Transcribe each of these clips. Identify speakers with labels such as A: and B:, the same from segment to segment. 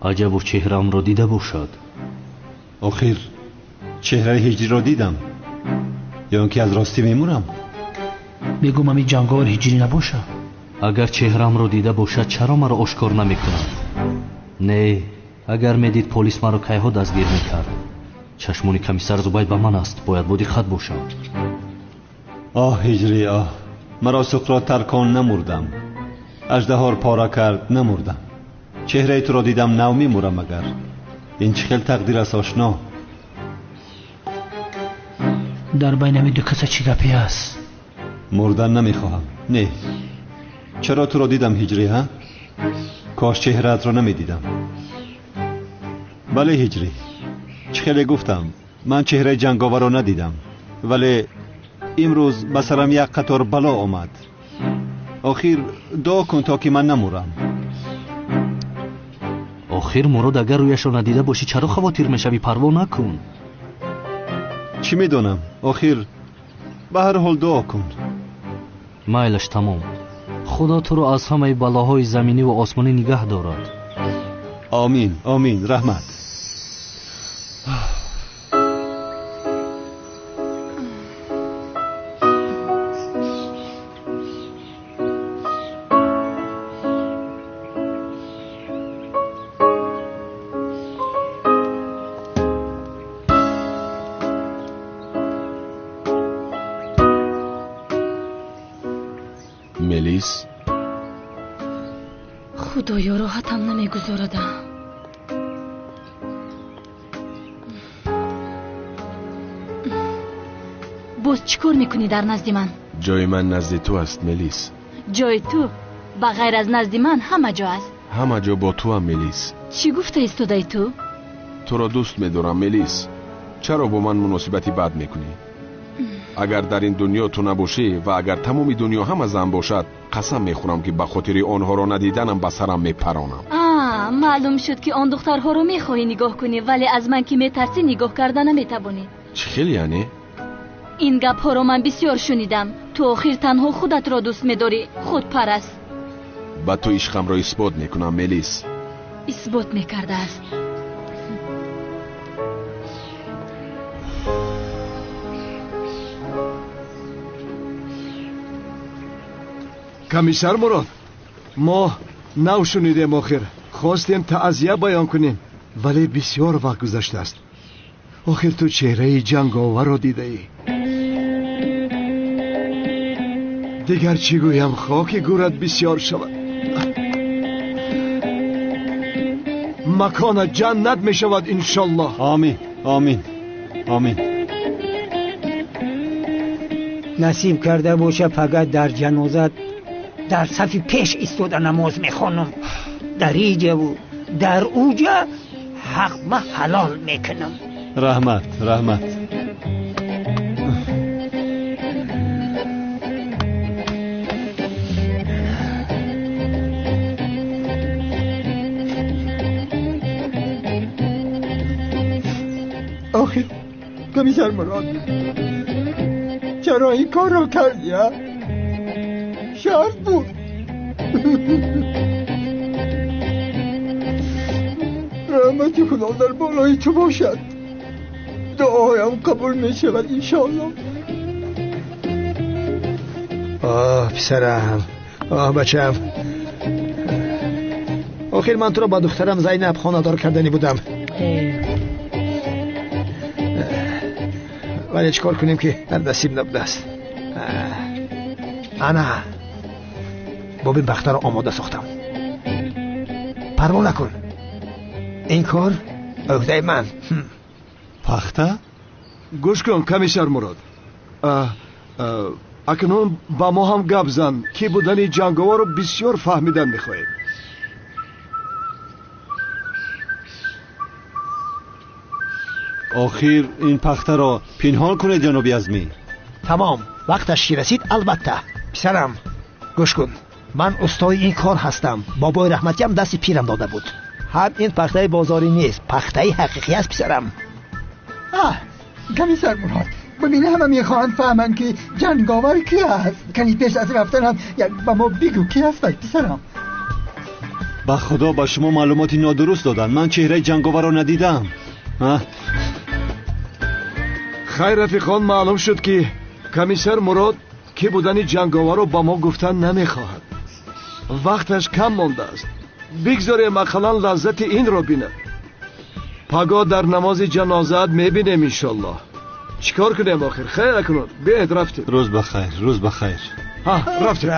A: Аҷабо чеҳраамро дида бошад.
B: Охир чеҳраи ҳиҷриро дидам. Ё он ки аз ростӣ мемурам?
C: Бигӯм ами ҷанговар ҳиҷрӣ набошад.
A: Агар чеҳраамро дида бошад, чаро маро ошкор намекунад? Не, агар медид полис маро кайҳо дастгир мекард. Чашмони комиссар Зубайд ба ман аст, бояд бодиққат бошам.
B: Оҳ ҳиҷрӣ, оҳ, маро Суқрот таркон намурдам, аждаҳор пора кард намурдам. Чеҳраи туро дидам, нав мемурам. Агар ин чӣ хел тақдир аст, ошно?
C: Дар байни ҳамин ду каса чӣ гапе аст?
B: Мурдан намехоҳам. Не, чаро туро дидам ҳиҷрӣ, ҳа? Кош чеҳраатро намедидам. Бале ҳиҷрӣ, чӣ хеле гуфтам, ман чеҳраи ҷанговарро надидам, вале имрӯз ба сарам як қатор бало омад. Охир дуо кун то ки ман намурам.
A: Охир Мурод, агар рӯяшро надида бошӣ, чаро хавотир мешавӣ? Парво накун.
B: Чӣ медонам, охир ба ҳар ҳол дуо кун.
A: Майлаш, тамом. Худо туро аз ҳамаи балоҳои заминӣ ва осмонӣ нигаҳ дорад.
B: Омин, омин, раҳмат.
D: Мелис?
E: Худоё, роҳатам намегузорада. Боз чӣ кор мекунӣ дар назди ман?
D: Ҷои ман назди ту аст, Мелис.
E: Ҷои ту ба ғайр аз назди ман ҳама ҷо аст.
D: Ҳама ҷо бо туам, Мелис.
E: Чӣ гуфта истодаи ту?
D: Туро дӯст медорам, Мелис. Чаро бо ман муносибати бад мекунӣ? Агар дар ин дунё ту набошӣ ва агар тамоми дунё ҳама зан бошад, қасам мехӯрам ки ба хотири онҳоро надиданам ба сарам мепаронам.
E: Маълум шуд ки он духтарҳоро мехоҳӣ нигоҳ кунӣ, вале аз ман ки метарсӣ нигоҳ карда наметавонӣ.
D: Чӣ хел яъне?
E: Ин гапҳоро ман бисёр шунидам. Ту охир танҳо худатро дӯст медорӣ, худпараст.
D: Ба ту ишқамро исбот мекунам, Мелис.
E: Исбот мекардааст.
F: Комиссар Мурод, мо нав шунидем, охир хостем таъзия баён кунем, вале бисёр вақт гузаштааст. Охир ту чеҳраи ҷанговарро дидаӣ. Дигар чӣ гӯям, хоки гӯрат бисёр шавад. Маконат ҷаннат мешавад, иншоллоҳ.
B: Омин, омин, омин.
G: Насиб карда боша, фақат дар ҷанозат дар сафи пеш истода намоз мехонам. Дар иҷаву дар уҷа ҳақма ҳалол мекунам.
B: Раҳмат, раҳмат.
H: Охир комиссар Мурод, чаро ин корро кардӣ? Шарт буд. Раҳмати Худо дар болои ту бошад. Дуоям қабул мешавад, иншоаллоҳ.
F: Оҳ писарам, оҳ бачам. Охир ман туро ба духтарам Зайнаб хонадор кардани будам. Вале чӣ кор кунем ки дар насиб набудааст. Ана бобин пахтаро омода сохтам. Парво накун, ин кор ӯҳдаи ман.
B: Пахта?
F: Гӯш кун, комиссар Мурод, акнун ба мо ҳам гап зан, ки будани ҷанговарро бисёр фаҳмидан мехоҳем.
B: Охир ин пахтаро пинҳон кунед, ҷаноби Азмӣ.
G: Тамом, вақташ ки расид, албатта. Писарам, гӯш кун, ман устои ин кор ҳастам. Бобои раҳматиам дасти пирам дода буд. Ҳам ин пахтаи бозорӣ нест, пахтаи ҳақиқӣ аст, писарам.
H: Комиссар Мурод, бибин, ҳама мехоҳанд фаҳманд ки ҷанговар ки аст. Кани пеш аз рафтанам як ба мо бигӯ ки аст, писарам.
B: Ба худо ба шумо маълумоти нодуруст доданд. Ман чеҳраи ҷанговарро надидам.
F: Хайр, рафиқон, маълум шуд, ки комиссар Мурод ки будани ҷанговарро ба мо гуфтан намехоҳад. Вақташ кам мондааст. Бигзорем ақаллан лаззати инро бинад. Пагоҳ дар намози ҷанозаат мебинем, иншоллоҳ. Чӣ кор кунем охир? Хайр, акнун биед, рафтем.
B: Рӯз ба хайр, рӯз ба хайр.
F: Рафтем.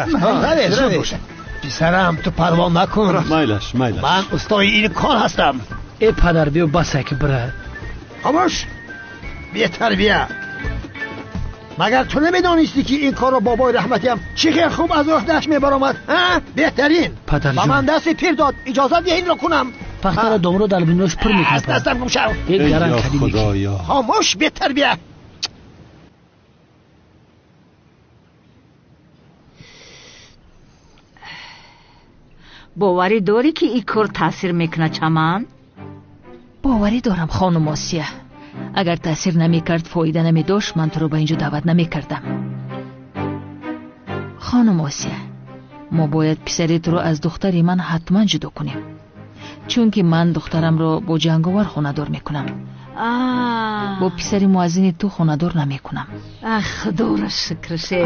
G: Равед. Писарам, ту парво накун.
B: Майлаш, майлаш.
G: Ман устои ин кор ҳастам.
C: Э падар, биё басай ки бира.
G: Хомӯш, бетарбия. Магар ту намедонистӣ, ки ин корро бобои раҳматиам чӣ хел хуб аз уҳдааш мебаромад? Беҳтарин.
C: Падарҷон,
G: ба ман дасти пир дод, иҷозат диҳ инро кунам.
C: Пахтаро домро дар бинош пур мекунад.
G: Аз дастам гум шав.
C: Э гаран кадӣ.
B: Худоё.
G: Хомӯш, бетарбия.
I: Боварӣ дорӣ, ки ин кор таъсир мекунад, Чаман?
J: Боварӣ дорам, хонум Осия. Агар таъсир намекард, фоида намедошт, ман туро ба инҷо даъват намекардам. Хонум Осия, мо бояд писари туро аз духтари ман ҳатман ҷудо кунем, чунки ман духтарамро бо ҷанговар хонадор мекунам, бо писари муаззини ту хонадор намекунам.
I: Ах, худоро шукраше.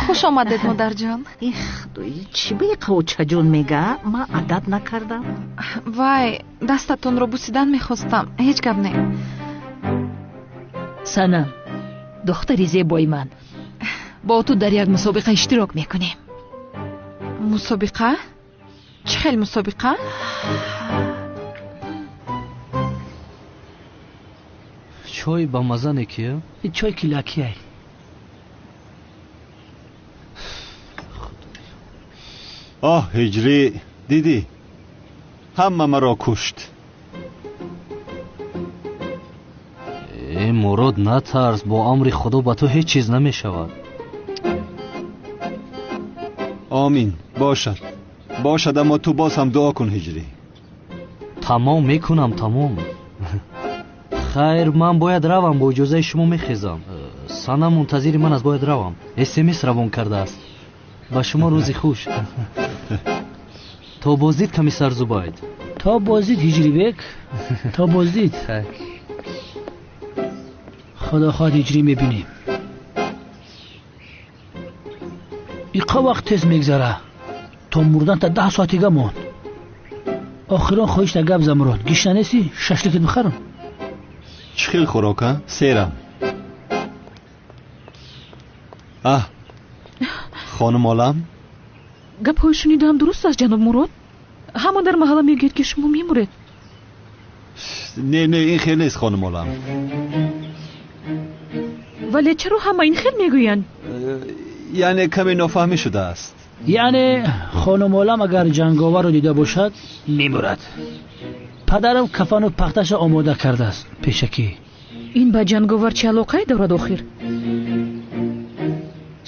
K: Хуш омадед, модарҷон.
I: Эх, худои, чӣ ба иқовчаҷон мега? Ман адат накардам.
K: Вай, дастатонро бусидан мехостам. Ҳеҷ гап не.
J: Санам, духтари зебои ман, бо ту дар як мусобиқа иштирок мекунем.
K: Мусобиқа? Чӣ хел мусобиқа?
A: Чой ба маза не ки?
C: Чой килакиай.
B: Оҳ, ҳиҷрӣ, дидӣ, ҳама маро кушт.
A: Э Мурод, натарс, бо амри Худо ба ту ҳеҷ чиз намешавад.
B: Омин. Бошад, бошад, аммо ту боз ҳам дуо кун, ҳиҷрӣ.
A: Тамом мекунам, тамом. Хайр, ман бояд равам, бо иҷозаи шумо мехезам. Сана мунтазири ман аст, бояд равам. СМС равон кардааст. Ба шумо рӯзи хуш. То боздид, комиссар Зубайд.
C: То боздид, Ҳиҷрибек, то боздид. Худо хоҳад, ҳиҷрӣ мебинем. Иқа вақт тез мегзара. То мурдан та 10 соатига монд. Охирон хоҳишта гап за, Мурод. Гишна нестӣ? Шашликат бихарам.
B: Чӣ хел хӯрока? Серам. Аҳ, хонум Олам.
L: Гапҳои шунидаам дуруст аст, ҷаноб Мурод? Ҳама дар маҳалла мегӯяд, ки шумо мемуред.
B: Не, не, ин хел нест, хонум Олам.
L: Вале чаро ҳама ин хел мегӯянд?
B: Яъне каме нофаҳмӣ шудааст.
C: Яъне хонум Олам агар ҷанговарро дида бошад, мемурад. Падарам кафану пахташа омода кардааст пешакӣ.
L: Ин ба ҷанговар чӣ алоқае дорад охир?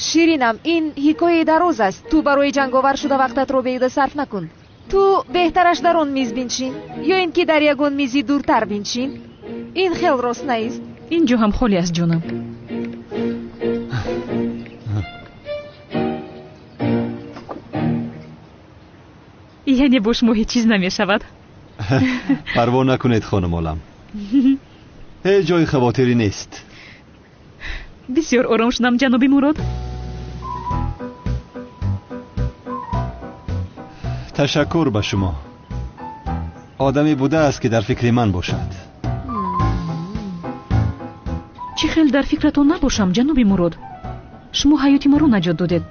K: Ширинам, ин ҳикояи дароз аст. Ту барои ҷанговар шуда вақтатро беҳуда сарф накун. Ту беҳтараш дар он миз биншин, ё ин ки дар ягон мизи дуртар биншин. Ин хел рост наист.
L: Ин ҷо ҳам холӣ аст, ҷонам. Яъне бо шумо ҳеҷ чиз намешавад.
B: Парво накунед, хонум Олам, ҳеҷ ҷои хавотирӣ нест.
L: Бисёр ором шудам, ҷаноби Мурод.
B: Ташаккур ба шумо. Одаме будааст, ки дар фикри ман бошад.
L: Чӣ хел дар фикратон набошам, ҷаноби Мурод? Шумо ҳаёти маро наҷот додед.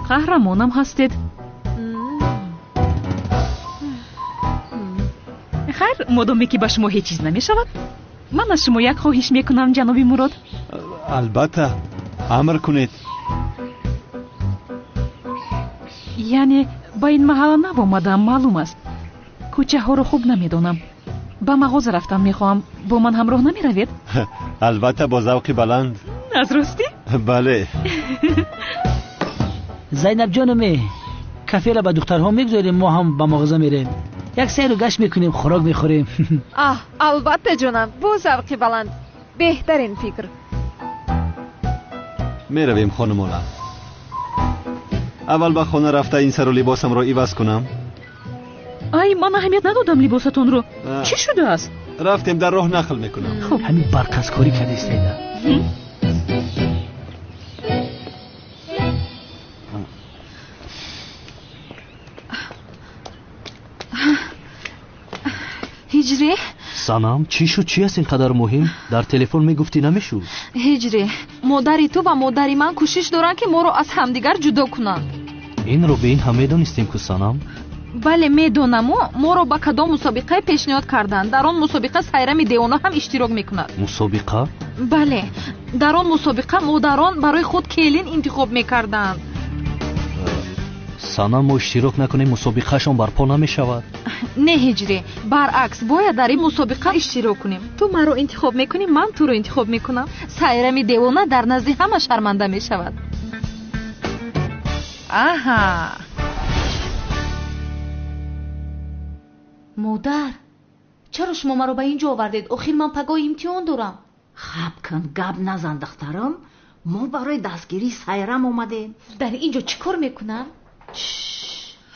L: Қаҳрамонам ҳастед. Хайр, модоме ки ба шумо ҳеҷ чиз намешавад, ман аз шумо як хоҳиш мекунам, ҷаноби Мурод.
B: Албатта, амр кунед.
L: Яъне ба ин маҳалла нав омадаам, маълум аст. Кӯчаҳоро хуб намедонам. Ба мағоза рафтан мехоҳам. Бо ман ҳамроҳ намеравед?
B: Албатта, бо завқи баланд.
L: Аз ростӣ?
B: Бале.
C: Зайнабҷонаме, каферо ба духтарҳо мегузорем, мо ҳам ба мағоза мерем. Як сайру гашт мекунем, хӯрок мехӯрем.
K: Аҳ, албатта, ҷонам, бо завқи баланд. Беҳтарин фикр.
B: Меравем, хонум Олам. Аввал ба хона рафта ин сару либосамро иваз кунам.
L: Ай, ман аҳамият надодам либосатонро. Чӣ шудааст?
B: Рафтем, дар роҳ нақл мекунам.
L: Хуб,
C: ҳамин барқазкорӣ кардистеда.
K: Ҳиҷрӣ?
A: Санам, чӣ шуд? Чӣ аст ин қадар муҳим? Дар телефон мегуфтӣ намешуд.
K: Ҳиҷрӣ, модари ту ва модари ман кӯшиш доранд, ки моро аз ҳамдигар ҷудо кунанд.
A: Инро бе ин ҳам медонистем ку, Санам?
K: Бале, медонаму. Моро ба кадом мусобиқае пешниҳод карданд. Дар он мусобиқа Сайрами девона ҳам иштирок мекунад.
A: Мусобиқа?
K: Бале, дар он мусобиқа модарон барои худ келин интихоб мекарданд.
A: Санам, мо иштирок накунем, мусобиқаашон барпо намешавад.
K: Не, Ҳиҷрӣ, баръакс, бояд дар ин мусобиқа иштирок кунем. Ту маро интихоб мекунӣ, ман туро интихоб мекунам. Сайрами девона дар назди ҳама шарманда мешавад. Аҳа.
E: Модар, чаро шумо маро ба ин ҷо овардед? Охир ман пагоҳ имтиҳон дорам.
I: Хаб кун, гап назан, духтарам. Мо барои дастгирии Сайрам омадем.
E: Дар ин ҷо чӣ кор мекунам?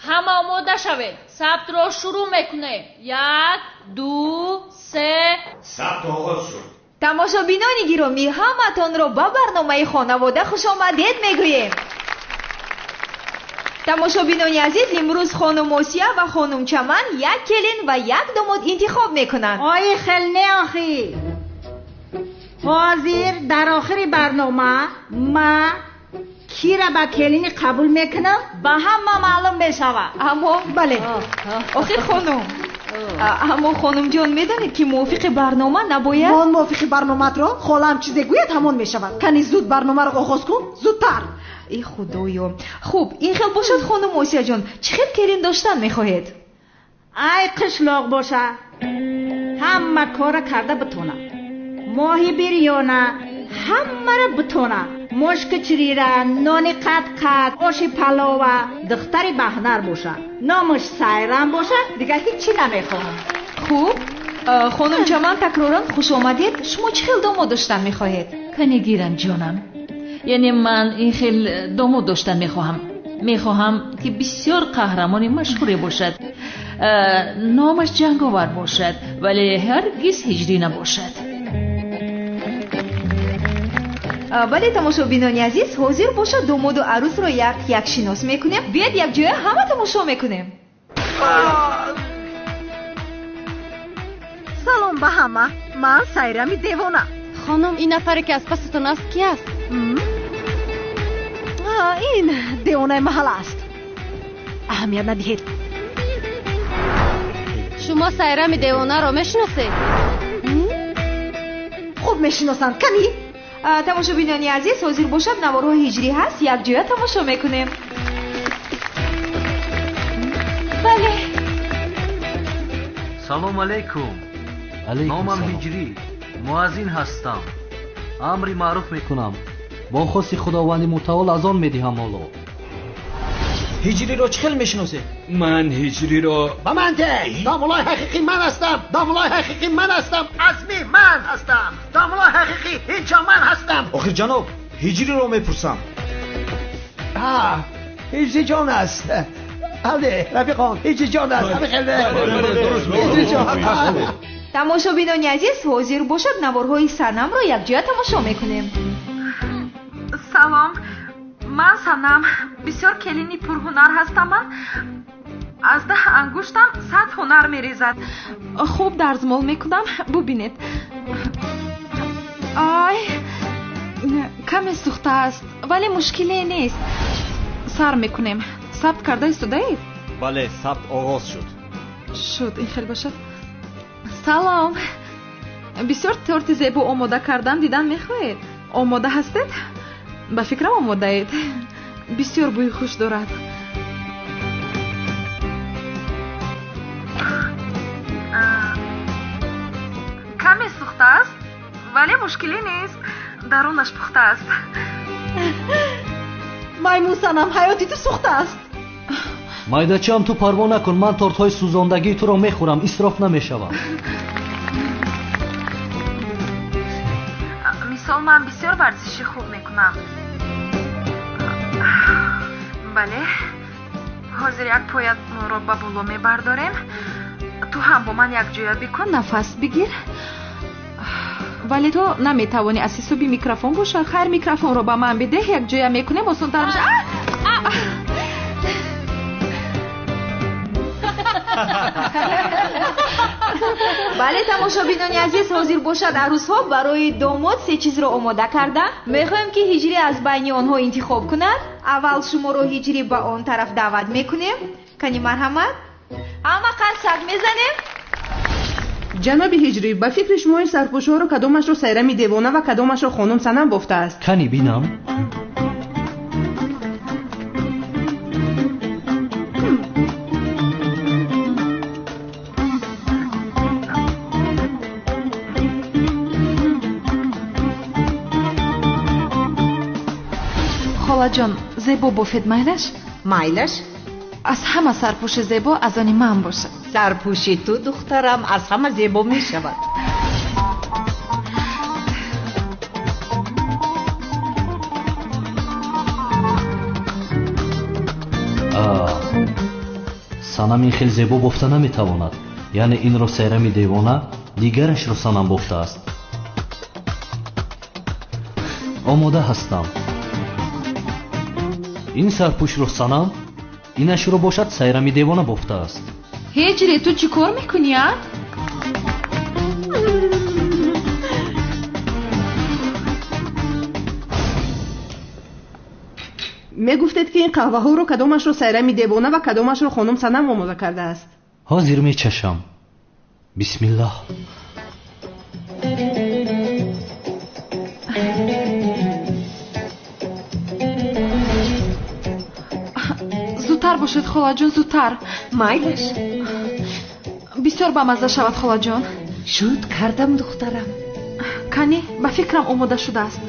M: Ҳама омода шавед. Сабтро шурӯъ мекунем. 1, 2, 3.
N: Сабт оғоз шуд.
O: Тамошобинони гиромӣ, ҳаматонро ба барномаи хонавода хушомадед мегӯем. Тамошобинони азиз, имрӯз хонум Осия ва хонум Чаман як келин ва як домод интихоб мекунанд.
I: Ой, хел не охи. Ҳозир дар охири барнома ма кира ба келини қабул мекунам, ба ҳама маълум мешавад.
O: Аммо бале, охир хонум, аммо хонумҷон, медонед ки мувофиқи барнома набояд.
P: Мон мувофиқи барномаатро холаам чизе гӯяд, ҳамон мешавад. Кани зуд барномаро оғоз кун, зудтар.
O: Эй худоё. Хуб, ин хел бошад, хонум Осияҷон, чӣ хел келин доштан мехоҳед?
I: Ай, қишлоқ боша, ҳама кора карда битона, моҳи бирёна ҳамаро битона, мошкичирира, нони қат-қат, оши палова, духтари баҳунар боша, номаш Сайрам боша, дигар ҳеҷ чӣ намехоҳам.
O: Хуб, хонум Чаман, такроран хуш омадед. Шумо чӣ хел домод доштан мехоҳед?
J: Кане гирам, ҷонам. Яъне ман ин хел домод доштан мехоҳам. Мехоҳам, ки бисёр қаҳрамони машҳуре бошад, номаш Ҷанговар бошад, вале ҳаргиз Ҳиҷрӣ набошад.
O: Бале, тамошобинони азиз, ҳозир бошад домоду арӯсро як як шинос мекунем. Биёед якҷоя ҳама тамошо мекунем.
P: Салом ба ҳама, ман Сайрами девона.
M: Хонум, ин нафаре ки аз пасатон аст ки аст?
P: Ин девонаи маҳалла аст. Аҳамият надиҳед.
M: Шумо Сайрами девонаро мешиносед?
P: Хуб мешиносам. Кани?
O: Тамошобинони азиз, ҳозир бошад наворҳои ҳиҷрӣ ҳаст, якҷоя тамошо мекунем. Бале.
A: Салом алейкум. Номам Ҳиҷрӣ, муаззин ҳастам. Амри маъруф мекунам. Бо хости Худованди мутаол азон медиҳам ҳоло.
G: Ҳиҷриро чӣ хел мешиносед?
N: Ман Ҳиҷриро
G: ба ман де! Домулои ҳақиқӣ ман ҳастам! Домулои ҳақиқӣ ман ҳастам! Азми ман ҳастам! Домулои ҳақиқӣ инҷо ман ҳастам!
F: Охир ҷаноб, Ҳиҷриро мепурсам.
G: Ҳиҷри ҷон аст. Бале, рафиқон, ҳиҷри ҷон аст. Ҳиҷри ҷон.
O: Тамошобинони азиз, ҳозир бошад наворҳои Санамро якҷоя тамошо мекунем. Салом, ман Санам, бисёр келини пурҳунар ҳастам. Ман аз 10 ангуштам 100 ҳунар мерезад. Хуб дарзмол мекунам, бубинед. Ай, каме сӯхтааст, вале мушкиле нест. Сар мекунем. Сабт карда истодаед?
B: Бале, сабт оғоз шуд.
K: Шуд, ин хел бошад. Салом, бисёр торти зебо омода кардам, дидан мехоҳед? Омода ҳастед? Ба фикрам омодаед. Бисёр бӯи хуш дорад. Каме сӯхтааст, вале мушкиле нест. Дарунаш пухтааст.
P: Маймун Санам, ҳаёти ту сӯхтааст.
A: Майдачиам, ту парво накун, ман тортҳои сӯзондагии туро мехӯрам, исроф намешавам.
K: Мисол, ман бисёр варзиши хуб мекунам.
O: Бале, ҳозир як поятро ба боло мебардорем. Ту ҳам бо ман якҷоя бикун, нафас бигир. Вале ту наметавонӣ аз ҳисоби микрофон боша. Хайр, микрофонро ба ман бидеҳ, якҷоя мекунем, осонтар мешавад.
Q: Бале, тамошобинони азиз, ҳозир бошад арӯсҳо барои домод се чизро омода карданд. Мехоҳем, ки Ҳиҷрӣ аз байни онҳо интихоб кунад. Аввал шуморо Ҳиҷрӣ ба он тараф даъват мекунем. Кани марҳамат. Ҳама қарсак мезанем.
R: Ҷаноби Ҳиҷрӣ, ба фикри шумо ин сарпӯшҳоро кадомашро Сайрами девона ва кадомашро хонум Санам бофтааст?
A: Кани бинам.
O: Холаҷон, зебо бофед, майлаш?
I: Майлаш.
O: Аз ҳама сарпӯши зебо аз они ман бошад.
I: Сарпӯши ту, духтарам, аз ҳама зебо мешавад.
A: Санам ин хел зебо бофта наметавонад. Яъне инро Сайрами девона, дигарашро Санам бофтааст. Омода ҳастам. Ин сарпӯшро Санам, инашро бошад Сайрами девона бофтааст.
O: Ҳиҷрӣ, ту чӣ кор мекунӣ, а?
R: Мегуфтед, ки ин қаҳваҳоро кадомашро Сайрами девона ва кадомашро хонум Санам омода кардааст?
A: Ҳозир мечашам. Бисмиллаҳ.
O: Зудтар бошед, холаҷон, зудтар.
I: Майлаш.
O: Бисёр бамазза шавад, холаҷон.
I: Шуд кардам, духтарам.
O: Кани, ба фикрам омода шудааст.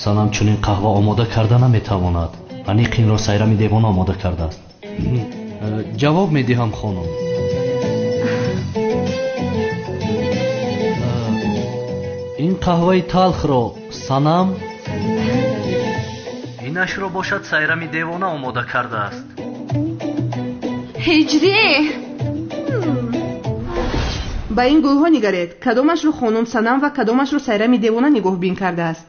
A: Санам чунин қаҳва омода карда наметавонад. Аниқ инро Сайрами девона омода кардааст. Ҷавоб медиҳам, хонум. Ин қаҳваи талхро Санам, инашро бошад Сайрами девона омода кардааст.
O: Ҳиҷрӣ!
R: Ба ин гулҳо нигаред, кадомашро хонум Санам ва кадомашро Сайрами девона нигоҳбин кардааст.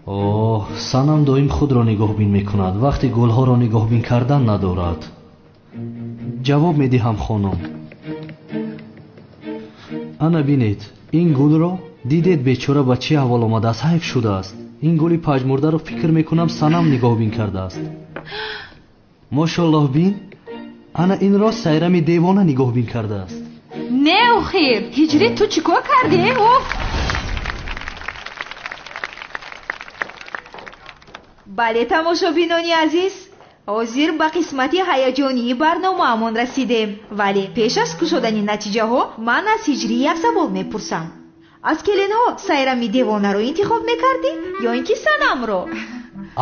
A: Оҳ, Санам доим худро нигоҳбин мекунад, вақти гулҳоро нигоҳбин кардан надорад. Ҷавоб медиҳам, хонум. Ана бинед, ин гулро дидед, бечора ба чӣ аҳвол омадааст, ҳайф шудааст. Ин гули пажмурдаро фикр мекунам Санам нигоҳбин кардааст. Мошоллоҳ, бин, ана инро Сайрами девона нигоҳбин кардааст.
O: Не, охир, Ҳиҷрӣ, ту чӣ кор кардӣ? Уф!
Q: Бале, тамошобинони азиз, ҳозир ба қисмати ҳаяҷонии барномаамон расидем. Вале пеш аз кушодани натиҷаҳо ман аз Ҳиҷрӣ як савол мепурсам. Аз келинҳо Сайрами девонаро интихоб мекардӣ ё ин ки Санамро?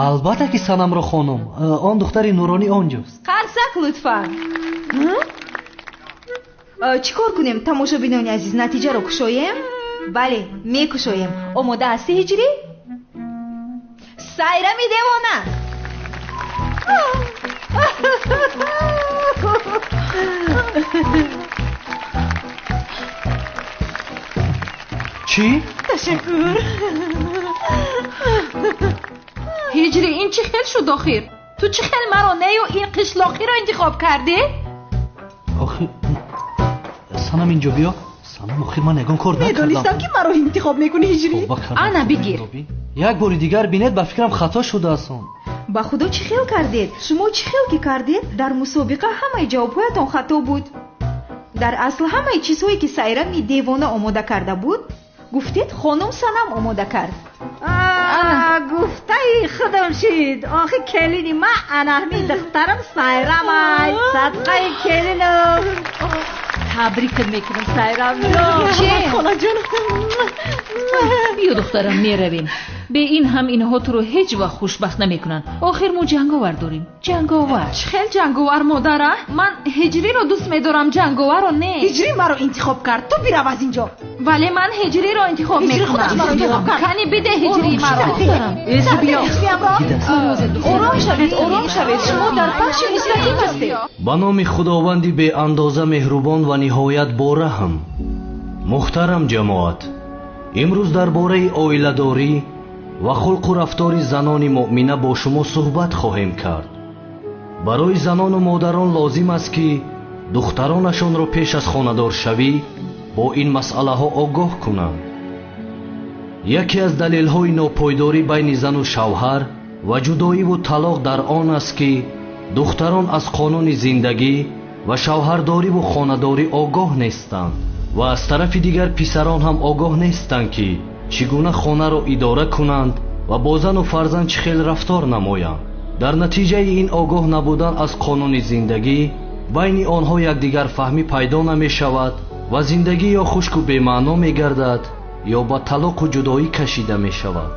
A: Албатта ки Санамро, хонум. Он духтари нуронӣ онҷост.
Q: Қарсак, лутфан. Чӣ кор кунем, тамошобинони азиз, натиҷаро кушоем? Бале, мекушоем. Омода ҳастӣ, Ҳиҷрӣ? Сайрами девона.
A: Чӣ?
P: Ташаккур.
O: Ҳиҷрӣ, ин чӣ хел шуд охир? Ту чӣ хел маро нею ин қишлоқиро интихоб кардӣ?
A: Охир, Санам, инҷо биё. Санам, охир ман ягон кор накардам.
P: Медонистам, ки маро интихоб мекунӣ, Ҳиҷрӣ.
O: Ана бигир.
A: Як бори дигар бинед, ба фикрам хато шудааст он.
Q: Ба худо, чӣ хел кардед? Шумо чӣ хел ки кардед? Дар мусобиқа ҳамаи ҷавобҳоятон хато буд. Дар асл ҳамаи чизҳое ки Сайрами девона омода карда буд, гуфтед хонум Санам омода кард.
I: Гуфтаи худам шид. Охи келини ма анаҳми духтарам Сайрамай. Садқаи келинам. Табрикат мекунам, Сайрам.
L: Биё, духтарам, меравем.
J: Бе ин ҳам инҳо туро ҳеҷ вақт хушбахт намекунанд. Охир мо ҷанговар дорем. Ҷанговар.
O: Чӣ хел ҷанговар, модара? Ман Ҳиҷриро дӯст медорам, ҷанговарро не.
P: Ҳиҷрӣ маро интихоб кард. Ту бирав аз инҷо.
O: Вале ман Ҳиҷриро интихоб мекунам. Кани биде Ҳиҷрии маро.
K: Ором шавед, ором шавед. Шумо дар пахши мустақим ҳастед.
A: Ба номи Худованди беандоза меҳрубон ва ниҳоят бораҳм. Муҳтарам ҷамоат, имрӯз дар бораи оиладорӣ ва хулқу рафтори занони муъмина бо шумо суҳбат хоҳем кард. Барои занону модарон лозим аст, ки духтаронашонро пеш аз хонадоршавӣ бо ин масъалаҳо огоҳ кунанд. Яке аз далелҳои нопойдорӣ байни зану шавҳар ва ҷудоиву талоқ дар он аст, ки духтарон аз қонуни зиндагӣ ва шавҳардориву хонадорӣ огоҳ нестанд ва аз тарафи дигар писарон ҳам огоҳ нестанд, ки чӣ гуна хонаро идора кунанд ва бо зану фарзанд чӣ хел рафтор намоянд. Дар натиҷаи ин огоҳ набудан аз қонуни зиндагӣ байни онҳо якдигарфаҳмӣ пайдо намешавад ва зиндагӣ ё хушку бемаъно мегардад ё ба талоқу ҷудоӣ кашида мешавад.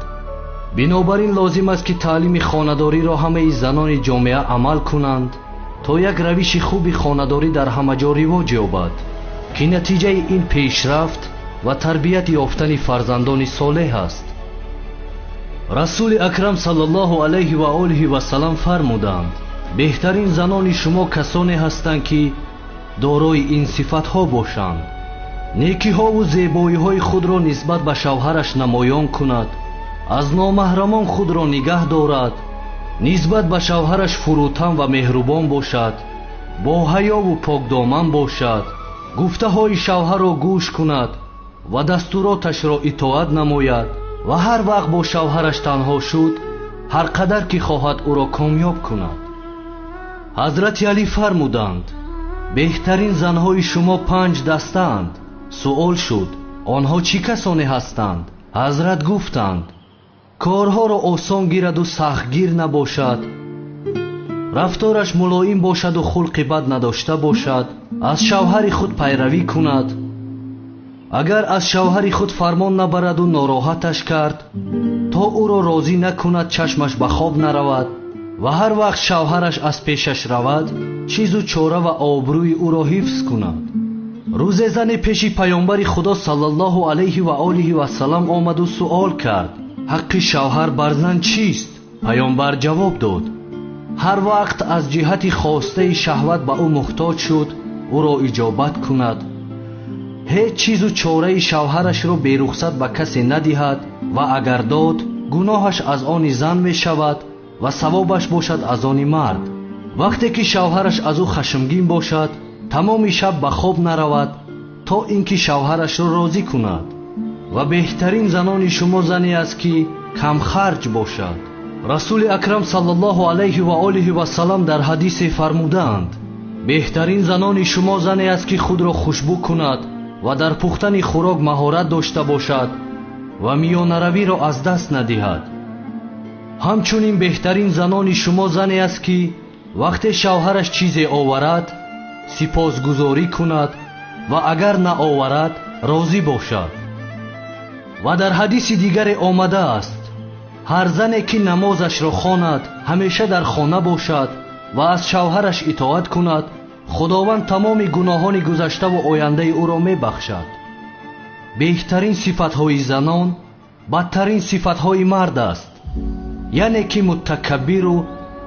A: Бинобар ин лозим аст, ки таълими хонадориро ҳамаи занони ҷомеа амал кунанд, то як равиши хуби хонадорӣ дар ҳама ҷо ривоҷ ёбад, ки натиҷаи ин пешрафт ва тарбият ёфтани фарзандони солеҳ аст. Расули акрам саллаллоҳу алайҳи ва олиҳи васаллам фармуданд: беҳтарин занони шумо касоне ҳастанд, ки дорои ин сифатҳо бошанд. Некиҳову зебоиҳои худро нисбат ба шавҳараш намоён кунад, аз номаҳрамон худро нигаҳ дорад, нисбат ба шавҳараш фурӯтан ва меҳрубон бошад, бо ҳаёву покдоман бошад, гуфтаҳои шавҳарро гӯш кунад ва дастуроташро итоат намояд ва ҳар вақт бо шавҳараш танҳо шуд, ҳар қадар ки хоҳад ӯро комёб кунад. Ҳазрати Алӣ фармуданд: беҳтарин занҳои шумо 5 дастаанд. Суол шуд: онҳо чӣ касоне ҳастанд? Ҳазрат гуфтанд: корҳоро осон гираду сахтгир набошад, рафтораш мулоим бошаду хулқи бад надошта бошад, аз шавҳари худ пайравӣ кунад. Агар аз шавҳари худ фармон набараду нороҳаташ кард, то ӯро розӣ накунад чашмаш ба хоб наравад ва ҳар вақт шавҳараш аз пешаш равад, чизу чора ва обрӯи ӯро ҳифз кунад. Рӯзе зане пеши паёмбари Худо саллаллоҳу алайҳи ва олиҳи васаллам омаду суол кард: ҳаққи шавҳар бар зан чист? Паёмбар ҷавоб дод: ҳар вақт аз ҷиҳати хостаи шаҳват ба ӯ муҳтоҷ шуд, ӯро иҷобат кунад. Ҳеҷ чизу чораи шавҳарашро берухсат ба касе надиҳад ва агар дод, гуноҳаш аз они зан мешавад ва савобаш бошад аз они мард. Вақте ки шавҳараш аз ӯ хашмгин бошад, тамоми шаб ба хоб наравад, то ин ки шавҳарашро розӣ кунад. Ва беҳтарин занони шумо зане аст, ки камхарҷ бошад. Расули акрам саллаллоҳу алайҳи ва олиҳи васаллам дар ҳадисе фармудаанд: беҳтарин занони шумо зане аст, ки худро хушбӯ кунад ва дар пухтани хӯрок маҳорат дошта бошад ва миёнаравиро аз даст надиҳад. Ҳамчунин беҳтарин занони шумо зане аст, ки вақте шавҳараш чизе оварад, сипосгузорӣ кунад ва агар наоварад, розӣ бошад. Ва дар ҳадиси дигаре омадааст: ҳар зане ки намозашро хонад, ҳамеша дар хона бошад ва аз шавҳараш итоат кунад, Худованд тамоми гуноҳони гузаштаву ояндаи ӯро мебахшад. Беҳтарин сифатҳои занон бадтарин сифатҳои мард аст, яъне ки мутакаббиру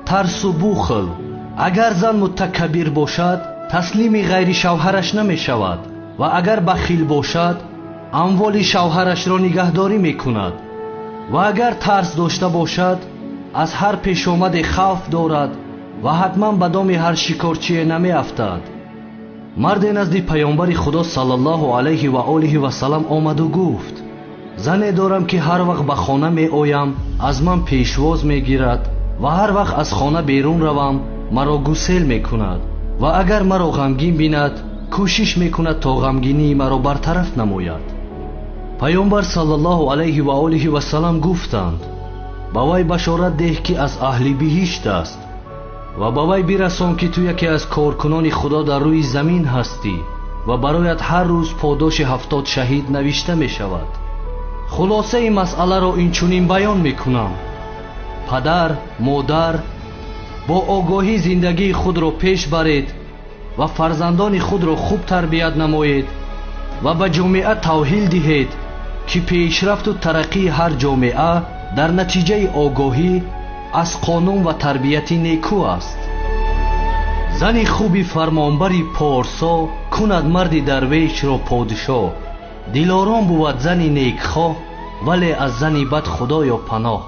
A: тарсу бухл. Агар зан мутакаббир бошад, таслими ғайри шавҳараш намешавад ва агар бахил бошад, амволи шавҳарашро нигаҳдорӣ мекунад ва агар тарс дошта бошад, аз ҳар пешомаде хавф дорад ва ҳатман ба доми ҳар шикорчие намеафтад. Марде назди паёмбари Худо саллаллоҳу алайҳи ва олиҳи васаллам омаду гуфт: зане дорам, ки ҳар вақт ба хона меоям, аз ман пешвоз мегирад ва ҳар вақт аз хона берун равам, маро гусел мекунад ва агар маро ғамгин бинад, кӯшиш мекунад то ғамгинии маро бартараф намояд. Паёмбар саллаллоҳу алайҳи ва олиҳи васаллам гуфтанд: ба вай башорат деҳ, ки аз аҳли биҳишт аст ва ба вай бирасон, ки ту яке аз коркунони Худо дар рӯи замин ҳастӣ ва бароят ҳар рӯз подоши 70 шаҳид навишта мешавад. Хулосаи масъаларо инчунин баён мекунам. Падар, модар, бо огоҳӣ зиндагии худро пеш баред ва фарзандони худро хуб тарбият намоед ва ба ҷомеа тавҳил диҳед, ки пешрафту тараққии ҳар ҷомеа дар натиҷаи огоҳӣ аз қонун ва тарбияти некӯ аст. Зани хуби фармонбари порсо кунад марди дарвешро подшоҳ. Дилором бувад зани некхоҳ, вале аз зани бад худоё паноҳ.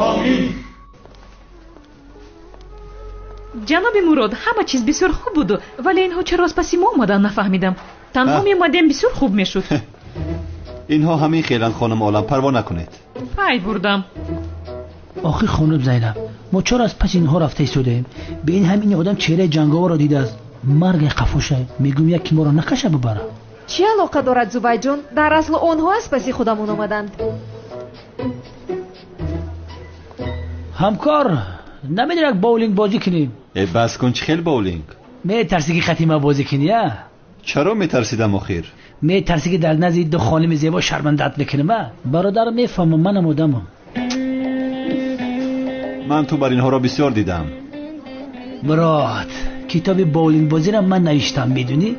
N: Омин.
L: Ҷаноби Мурод, ҳама чиз бисёр хуб буду, вале инҳо чаро аз паси мо омаданд, нафаҳмидам. Танҳо меомадем, бисёр хуб мешуд.
B: Инҳо ҳамин хеланд, хонум Олам, парво накунед.
L: Пай бурдам.
C: Охир хонум Зайнаб, мо чаро аз паси инҳо рафта истодаем? Ба ин ҳам ин одам чеҳраи ҷанговарро дидааст. Марге қафоша, мегӯм яке моро накаша бибара.
K: Чӣ алоқа дорад, Зубайҷон? Дар асл онҳо аз паси худамон омаданд.
C: Ҳамкор, намедонӣ як боулинг бозӣ кунем?
B: Э, бас кун, чӣ хел боулинг?
C: Метарсӣ ки хатима бозӣ кунӣ, а?
B: Чаро метарсидам охир?
C: Метарсӣ ки дар назди ду хоними зебо шармандат мекунам, а? Бародар, мефаҳмам, манам одамам.
B: Ман ту бар инҳоро бисёр дидам.
C: Мурод, китоби боулингбозиро ман навиштам, медунӣ?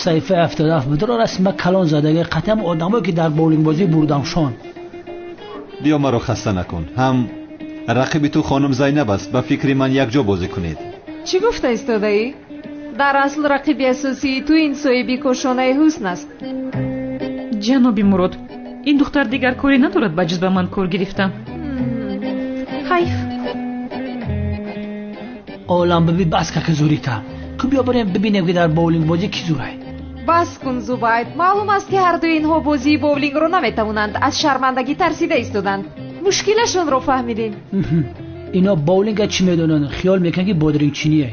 C: Саҳифаи 77 будро расма калон задаги қатъам одамое ки дар боулингбозӣ бурдамшон.
B: Биё маро хаста накун. Ҳам рақиби ту хонум Зайнаб аст, ба фикри ман якҷо бозӣ кунед.
K: Чӣ гуфта истодаӣ? Дар асл рақиби асосии ту ин соҳиби кошонаи ҳусн аст.
L: Ҷаноби Мурод, ин духтар дигар коре надорад ба ҷуз ба ман кор гирифтан. Ҳайф.
C: Олам биби, бас ка ки зурита. Ку биё барем бибинем ки дар боулингбозӣ кӣ зурай.
K: Бас кун, Зубайд. Маълум аст ки ҳардуи инҳо бозии боулингро наметавонанд, аз шармандагӣ тарсида истоданд. Мушкилашонро фаҳмидем.
C: Ино боулинга чӣ медонанд? Хиёл мекунанд ки бодрингчиние.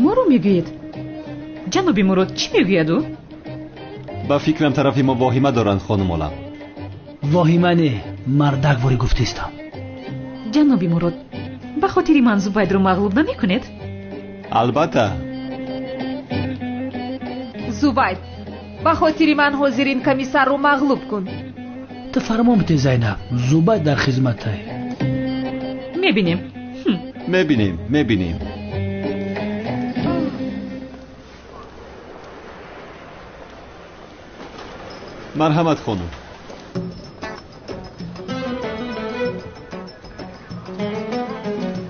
L: Моро мегӯед? Ҷаноби Мурод, чӣ мегӯяд ӯ?
B: Ба фикрам тарафи мо воҳима доранд, хонум Олам.
C: Воҳима не, мардак ворӣ гуфтистам.
L: Ҷаноби Мурод, ба хотири ман Зубайдро мағлуб намекунед?
B: Албатта.
K: Зубайд, ба хотири ман ҳозир ин комиссарро мағлуб кун.
C: Ту фармон бите, Зайнаб, Зубайд дар хизматай.
L: Мебинем.
B: Мебинем, мебинем. Марҳамат, хонум.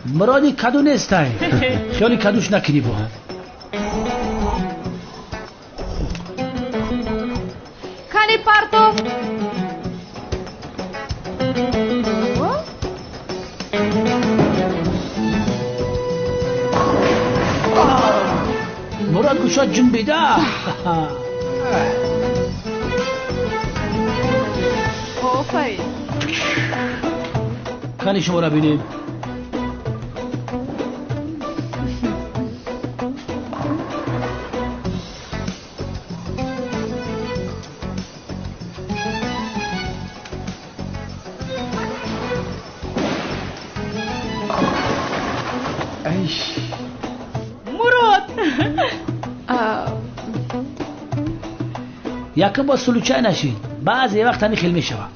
C: Муроди каду нестай. Хиёли кадуш накунӣ бо.
K: Кани партов.
C: Мурод кушод ҷунбида.
K: Офарин.
C: Кани шуморо бинем.
L: Мурод!
C: Якум бор случай нашид. Баъзе вақт ҳамин хел мешавад.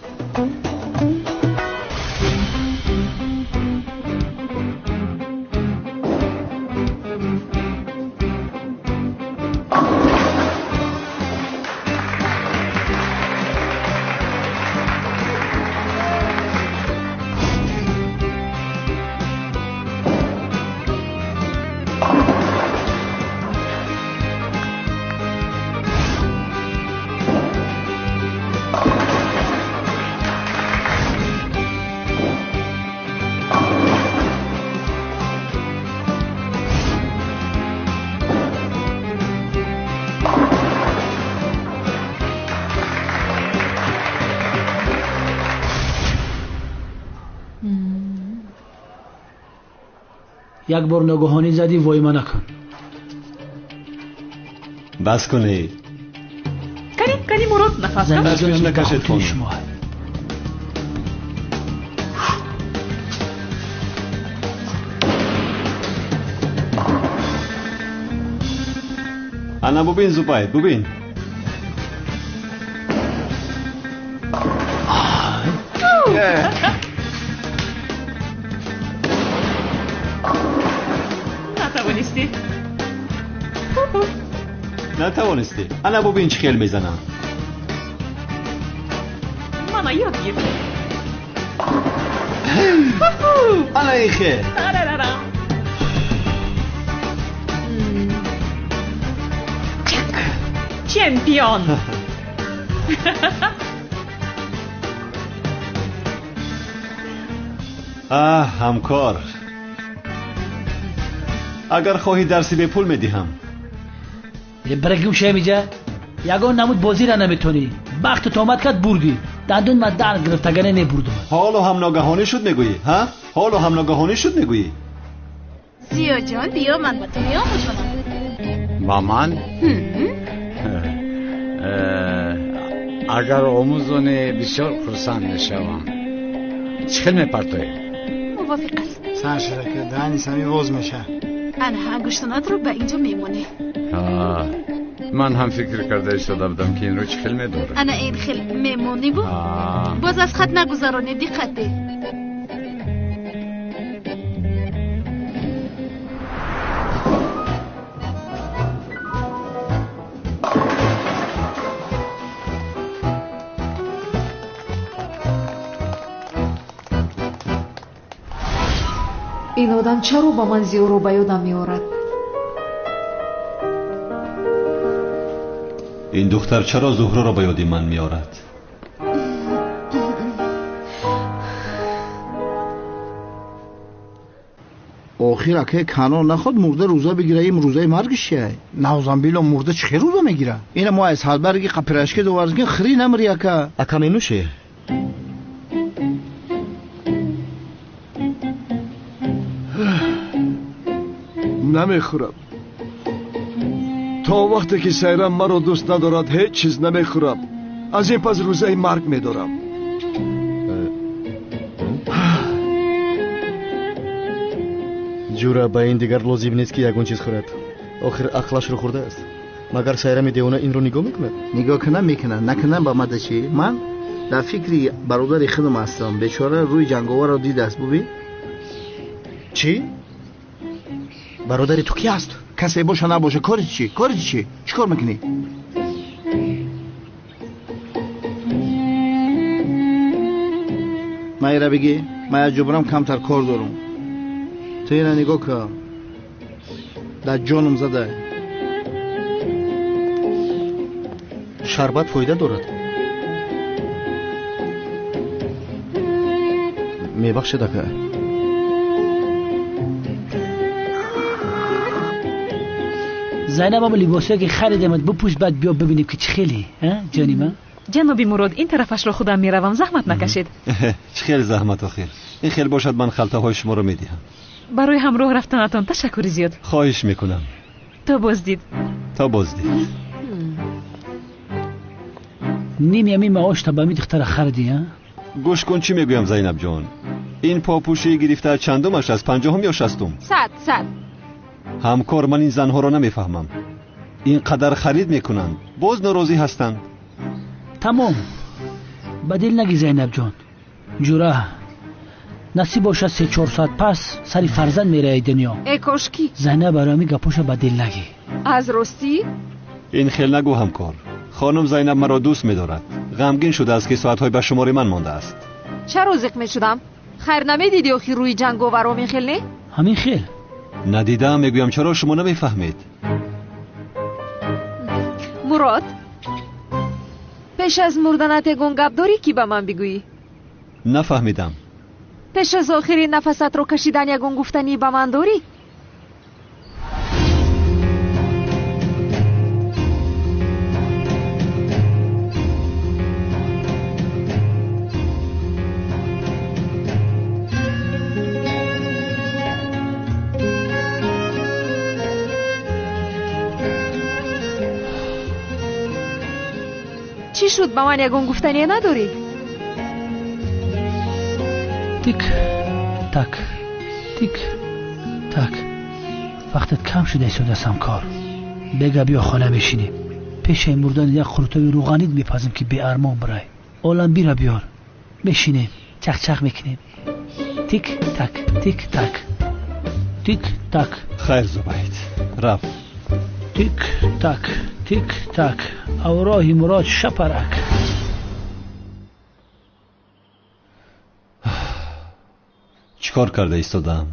C: Як бор ногоҳонӣ задӣ, войма накун.
B: Бас кунед.
L: Кани, кани, Мурод, нафас каш.
B: Ташвиш накашед, хонум. Ана бубин, Зубайд, бубин.
L: Натавонистӣ.
B: Натавонистӣ. Ана бубин чӣ хел мезанам.
L: Мана ёд гир.
B: Ана ин хел.
L: Чемпион.
B: Аҳ, ҳамкор, агар хоҳӣ дарси бепул медиҳам.
C: Барагим шамиҷа, ягон намуд бозира наметонӣ. Бахтат омад кард, бурдӣ. Дандон ма дар гирифтагане мебурдум.
B: Ҳоло ҳам ногаҳонӣ шуд мегӯӣ, ҳа? Ҳоло ҳам ногаҳонӣ шуд мегӯӣ?
S: Зиёҷон, биё ман ба ту меомӯзонам.
N: Ба ман? Агар омӯзонӣ бисёр хурсанд мешавам. Чӣ хел мепартоӣ?
S: Мувофиқ аст.
T: Сар шуда ки даҳани сами воз меша.
S: Ана ангуштонатро ба инҷо мемонӣ.
N: Ман ҳам фикр карда истода будам ки инро чӣ хел медорам.
S: Ана ин хел мемониву боз аз хат нагузаронӣ, диққат деҳ.
K: Ин одам чаро ба ман Зиёро ба ёдам меорад?
B: Ин духтар чаро Зуҳроро ба ёди ман меорад?
T: Охир акай Канон наход мурда рӯза бигира, ин рӯзаи маргиш чия? Навзамбило мурда чӣ хел рӯза мегира? Ина мо аз ҳалбарги қапирашки доварзгин хири намри ака.
G: Ака менӯшӣ?
F: Намехӯрам. То вақте ки Сайрам маро дӯст надорад, ҳеҷ чиз намехӯрам. Аз ин пас рӯзаи марг медорам.
U: Ҷура, ба ин дигар лозим нест ки ягон чиз хӯрад. Охир ақлашро хӯрдааст. Магар Сайрами девона инро нигоҳ мекунад?
T: Нигоҳ кунам мекунад, накунам ба мада чӣ? Ман дар фикри бародари худам ҳастам. Бечора рӯи ҷанговарро дидааст, бубин. Чӣ? Бародари ту ки аст? Касе боша набоша, кори чӣ? Кори чӣ? Чӣ кор мекунӣ? Ман ира бигӣ, ман аз ҷубрам камтар кор дорам. Ту ира нигоҳ кун, дар ҷонам зада.
U: Шарбат фоида дорад. Мебахшед ака.
C: Зайнаб, ам либосое ки харидамат бипӯш, баъд биё бибинем ки чӣ хеле, ҷони ман.
L: Ҷаноби Мурод, ин тарафашро худам меравам, заҳмат накашед.
B: Чӣ хел заҳмат охир? Ин хел бошад, ман халтаҳои шуморо медиҳам.
L: Барои ҳамроҳ рафтанатон ташаккури зиёд.
B: Хоҳиш мекунам.
L: То боздид.
B: То боздид.
C: Ними ами маошта ба ми духтара хариди, а?
B: Гӯш кун чӣ мегӯям, Зайнабҷон. Ин попӯшии гирифта чандумаш аст, 50-ум ё 60-ум?
K: 100.
B: Ҳамкор, ман ин занҳоро намефаҳмам. Ин қадар харид мекунанд, боз норозӣ ҳастанд.
C: Тамом, ба дил нагӣ, Зайнабҷон. Ҷура, насиб бошад, 3-4 соат пас сари фарзанд мераи дунё.
K: Э кошки.
C: Зайнаб, барои ҳамин гапоша ба дил нагӣ.
K: Аз ростӣ?
B: Ин хел нагӯ, ҳамкор. Хонум Зайнаб маро дӯст медорад. Ғамгин шудааст ки соатҳои ба шумори ман мондааст.
K: Чаро зиқ мешудам? Хайр намедидӣ охир рӯи ҷанговарро ҳамин хел, не?
C: Ҳамин хел.
B: Надидаам, мегӯям, чаро шумо намефаҳмед?
K: Мурод, пеш аз мурданат ягон гап дорӣ ки ба ман бигӯӣ?
B: Нафаҳмидам.
K: Пеш аз охири нафасатро кашидан ягон гуфтанӣ ба ман дорӣ? Чӣ шуд, ба ман ягон гуфтание надорӣ?
C: Тик так, тик так. Вақтат кам шуда истодааст, ҳамкор. Бега биё хона мешинем. Пешаи мурдан як қурутави рӯғанид мепазем ки беармон бирай. Олам бира биёр, мешинем. Чақчақ мекунем. Тик так, тик так, тик так.
B: Хайр Зубайд, рафт.
C: Тик так, тик так, авроҳи Мурод шапарак.
B: Чӣ кор карда истодаам?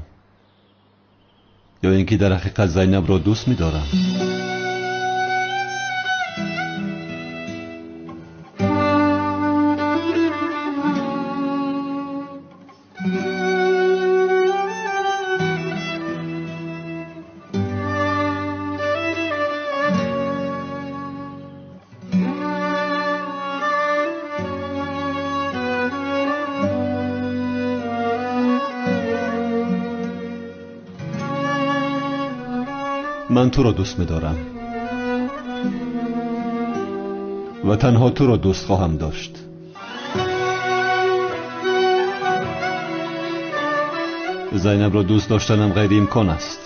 B: Ё ин ки дар ҳақиқат Зайнабро дӯст медорам? Ман туро дӯст медорам ва танҳо туро дӯст хоҳам дошт. Зайнабро дӯст доштанам ғайриимкон аст.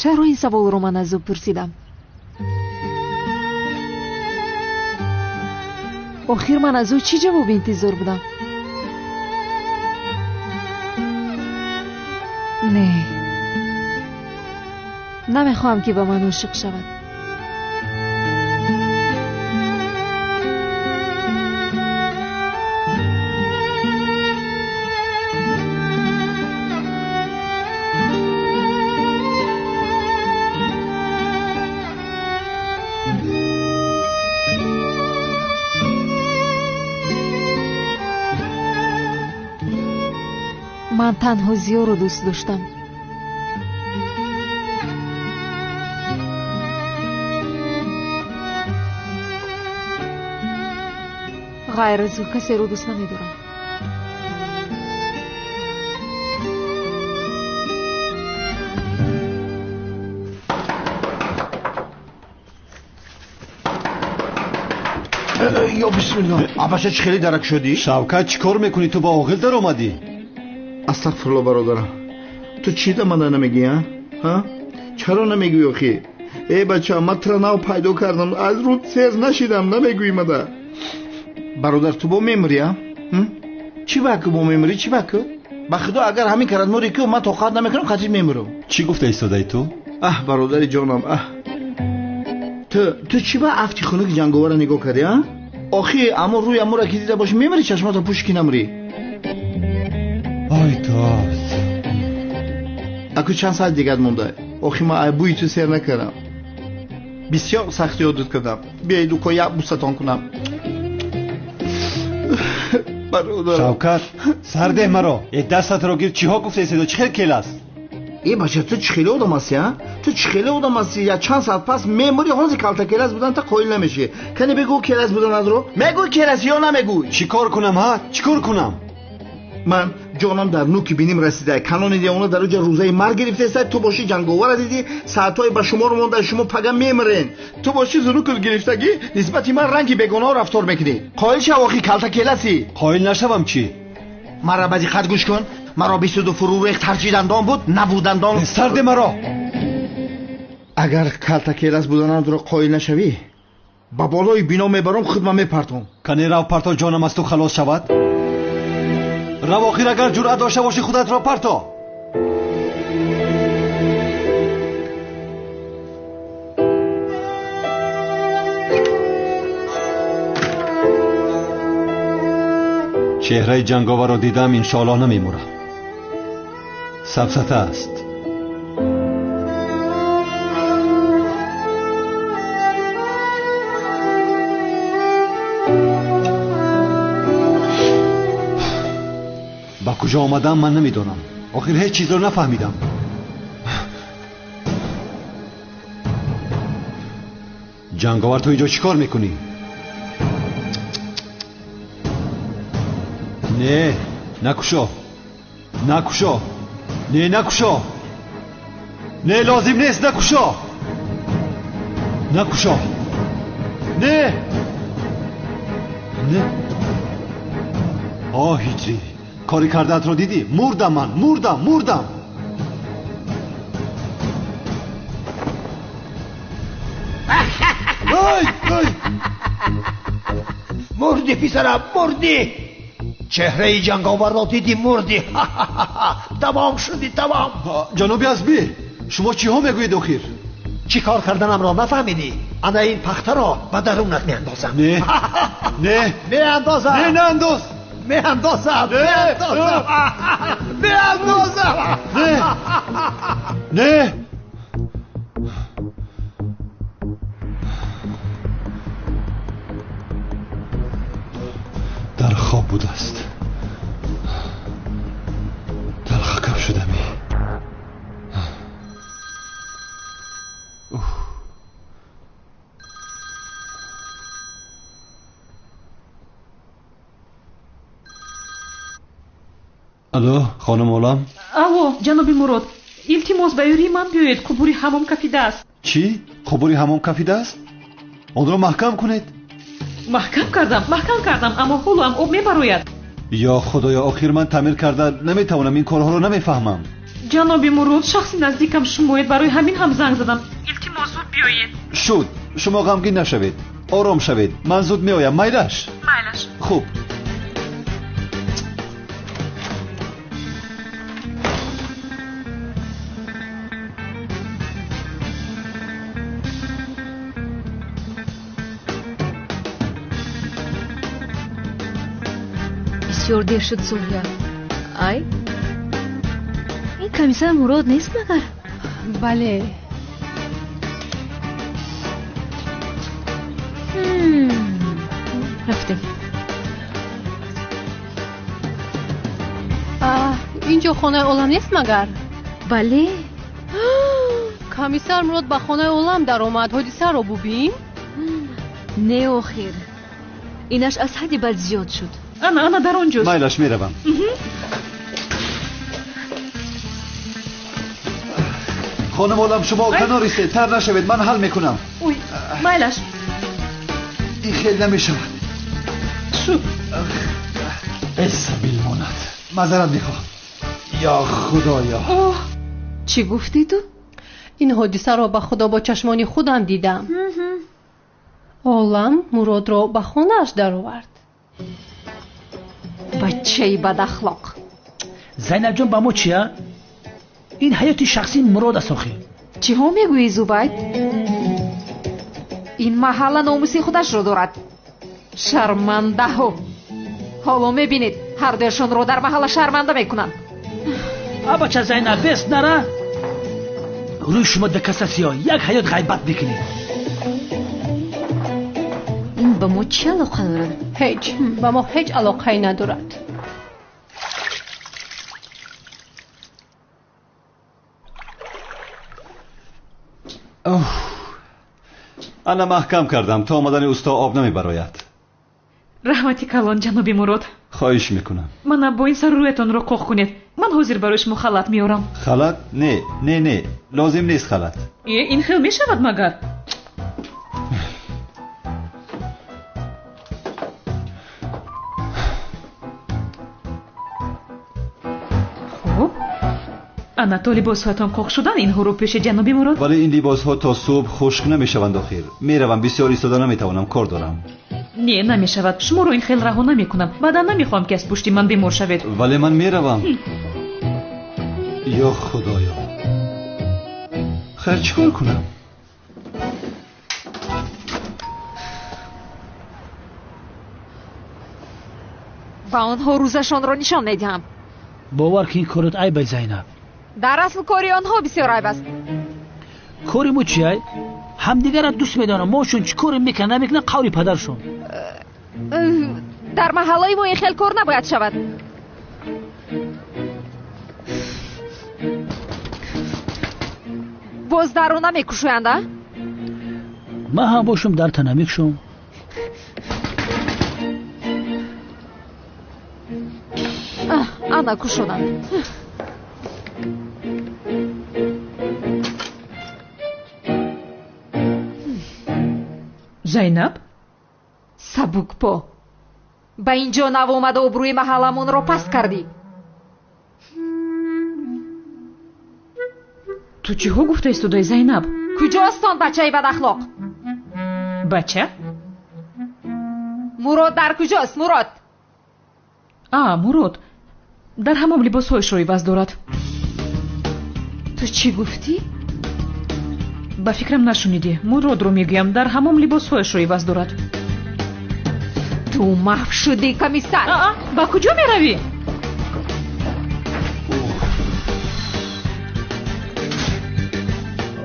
K: Чаро ин саволро ман аз ӯ пурсидам? Охир ман аз ӯ чӣ ҷавоб интизор будам? Не, намехоҳам ки ба ман ошиқ шавад. Ман танҳо Зиёро дӯст доштам. Ғайр аз ӯ касеро дӯст намедорам.
T: Ё бисмиллоҳ, абаша чӣ хеле дарак шудӣ?
B: Шавкат, чӣ кор мекунӣ? Ту ба оғил даромадӣ?
T: Астағфирулло бародарам, ту чӣ да мана намегӣ? Ҳа, чаро намегӯӣ охӣ? Э бача, ман тура нав пайдо кардам, аз рӯд сер нашидам, намегӯӣ мада. Бародар, ту бо мемирӣ? Чӣ баку бо мемирӣ? Чӣ баку? Ба худо агар ҳамин карат мурӣ ку, ман тоқат намекунам, қатъи мемирам.
B: Чӣ гуфта истодаи ту?
T: Аҳ бародари ҷонам, аҳ ту чӣ ба афти хунуки ҷанговара нигоҳ кардӣ? А охи аммо рӯи амура ки дида бошӣ мемирӣ, чашмато пӯши ки намрӣ.
B: Ой дод,
T: аку чанд соат дигар монда. Охи ман ай бӯи ту сер накардам, бисёр сахт ёдат кардам. Биёед уко як бусатон кунам. Бародарам
B: Шавкат, сардеҳ маро. Э дастатро гир, чиҳо гуфта истода? Чӣ хел кел аст?
T: Э бача, ту чӣ хеле одам ҳастӣ? А ту чӣ хеле одам ҳастӣ? Я чанд соат пас мемурӣ, ҳозир калта келас будан та қоил намешӣ. Кане бигӯ, келас будан азро мегӯй, келас ё намегӯй?
B: Чӣ кор кунам? Ҳа, чӣ кор кунам?
T: Ман ҷонам дар нуки биним расида. Канони девона дар уҷа рӯзаи марг гирифтеста. Ту бошӣ ҷанговара дидӣ, соатҳои ба шумор монда, шумо пага мемирен. Ту бошӣ зунукут гирифтагӣ, нисбати ман ранги бегонаҳо рафтор мекунӣ. Қоил шав охи, калта келасӣ.
B: Қоил нашавам чӣ?
T: Маро ба диққат гӯш кун. Маро бисуду фурӯ рехт, ҳарчи дандон буд набудандон.
B: Сарде маро.
T: Агар калта келас буданамро қоил нашавӣ, ба болои бино мебарам, худма мепартом.
B: Кане рав парто, ҷонам аз ту халос шавад. Рав охир, агар ҷуръат дошта бошӣ, худатро парто. Чеҳраи ҷанговарро дидам, иншоаллоҳ намемурам. Сафсата аст. Ба куҷо омадам ман намедонам. Охир ҳеҷ чизро нафаҳмидам. Ҷанговар, ту инҷо чӣ кор мекунӣ? Не, накушо, накушо, не, накушо, не, лозим нест, накушо, накушо, не, не. Оҳ, ҳиҷрӣ, кори кардаатро дидӣ? Мурдам ман, мурдам, мурдам.
H: Ай, ай! Мурдӣ, писарам, мурдӣ! Чеҳраи ҷанговарро дидӣ, мурдӣ. Тамом шудӣ, тамом.
B: Ҷаноби Азбӣ, шумо чиҳо мегӯед охир?
G: Чӣ кор карданамро нафаҳмидӣ? Ана ин пахтаро ба дарунат меандозам.
B: Не, не,
G: меандозам.
B: Не, наандоз.
G: Меандозам, меандозам, меандозам.
B: Не, не. Дар хоб будааст. Талхакап шудами. Алло, хонум Олам?
L: Алло, ҷаноби Мурод, илтимос ба ёрии ман биёед, қубури ҳамом кафидааст.
B: Чӣ? Қубури ҳамом кафидааст? Онро маҳкам кунед.
L: Маҳкам кардам, маҳкам кардам, аммо ҳоло ҳам об мебарояд.
B: Ё худоё, охир ман таъмир карда наметавонам, ин корҳоро намефаҳмам.
L: Ҷаноби Мурод, шахси наздикам шумоед, барои ҳамин ҳам занг задам. Илтимос, зуд биёед.
B: Шуд, шумо ғамгин нашавед, ором шавед, ман зуд меоям. Майлаш?
L: Майлаш.
B: Хуб.
E: Бисёр дер шуд, Зоя. Ай, ин комиссар Мурод нест магар?
S: Бале.
E: Рафтем.
S: Инҷо хонаи Олам нест магар?
E: Бале.
S: Комиссар Мурод ба хонаи Олам даромад. Ҳодисаро бубин.
E: Не, охир, инаш аз ҳадди бад зиёд шуд.
L: Ана, ана, дар он ҷост.
B: Майлаш, меравам. Хонум Олам, шумо канор истед, тар нашавед, ман ҳал мекунам.
L: Ой, майлаш.
B: Ин хел намешавад.
L: Шуд.
B: Эсабил монад. Маъзарат мехоҳам. Ё худоё.
K: Чӣ гуфтӣ ту?
S: Ин ҳодисаро ба худо бо чашмони худам дидам. Олам Муродро ба хонааш даровард.
K: Бачаи бадахлоқ.
C: Зайнабҷон, ба мо чия? Ин ҳаёти шахсии Мурод аст охир.
K: Чиҳо мегӯӣ, Зубайд? Ин маҳалла номуси худашро дорад. Шармандаҳо. Ҳоло мебинед, ҳардуяшонро дар маҳалла шарманда мекунанд.
C: А бача Зайнаб, бес нара. Рӯи шумо дакаса сиёҳ, як ҳаёт ғайбат мекунед.
E: Ин ба мо чӣ алоқа дорад?
S: Ҳеҷ, ба мо ҳеҷ алоқае надорад.
B: Ана маҳкам кардам, то омадани усто об намебарояд.
L: Раҳмати калон, ҷаноби Мурод.
B: Хоҳиш мекунам.
L: Мана бо ин сару рӯятонро қоқ кунед. Ман ҳозир барои шумо халат меорам.
B: Халат? Не, не, не, лозим нест халат.
L: Э, ин хел мешавад магар? Хуб, ана то либосҳоятон қоқ шудан, инҳоро пеши ҷаноби Мурод.
B: Вале ин либосҳо то субҳ хушк намешаванд охир. Меравам, бисёр истода наметавонам, кор дорам.
L: Не, намешавад. Шуморо ин хел раҳо намекунам. Баъдан намехоҳам, ки аз пушти ман бемор шавед.
B: Вале ман меравам. Ё худоё, хайр, чӣ кор кунам?
K: Ба онҳо рӯзашонро нишон медиҳам.
C: Бовар ки ин корот айб ай, Зайнаб.
K: Дар асл кори онҳо бисёр айб аст.
C: Кори мо чи ай? Ҳамдигарро дӯст медорам. Мошон чӣ коре мекунад, намекунад, қавли падаршон.
K: Дар маҳаллаи мо ин хел кор набояд шавад. Боз дарро намекушоянд, а?
C: Ман ҳам бошам дарта намекушом.
K: Ана кушоданд.
L: Зайнаб?
K: Сабукпо, ба ин ҷо нав омада обрӯи маҳалламонро паст кардӣ.
L: Ту чиҳо гуфта истодаи, Зайнаб?
K: Куҷост он бачаи бадахлоқ?
L: Бача?
K: Мурод дар куҷост, Мурод?
L: А, Мурод дар ҳамом либосҳояшро иваз дорад.
K: Ту чӣ гуфтӣ?
L: Ба фикрам нашунидӣ. Муродро мегӯям, дар ҳамом либосҳояшро иваз дорад.
K: Ту маҳв шудӣ, комиссар.
L: Аа, ба куҷо меравӣ?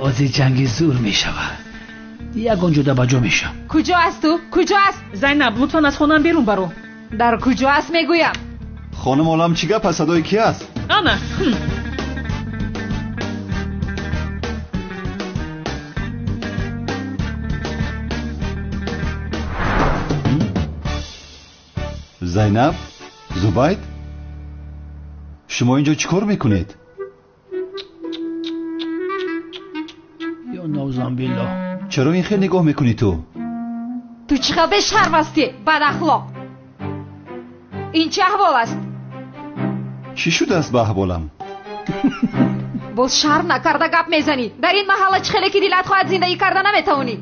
C: Ози ҷанги зур мешавад. Ягон ҷода ба ҷо мешавам.
K: Куҷо аст ӯ? Куҷо аст?
L: Зайнаб, лутфан аз хонаам берун баро.
K: Дар куҷо аст мегӯям?
B: Хонум олам, чӣ гап аст? Садои ки аст?
L: Ана.
B: Зайнаб, Зубайд, шумо инҷо чӣ кор мекунед?
C: Ё навзамбиллоҳ.
B: Чаро ин хел нигоҳ мекунӣ ту?
K: Ту чӣ хел бешарм ҳастӣ, бадахлоқ! Ин чӣ аҳвол аст?
B: Чӣ шудааст ба аҳволам?
K: Боз шарм накарда гап мезанӣ. Дар ин маҳалла чӣ хеле ки дилат хоҳад зиндагӣ карда наметавонӣ.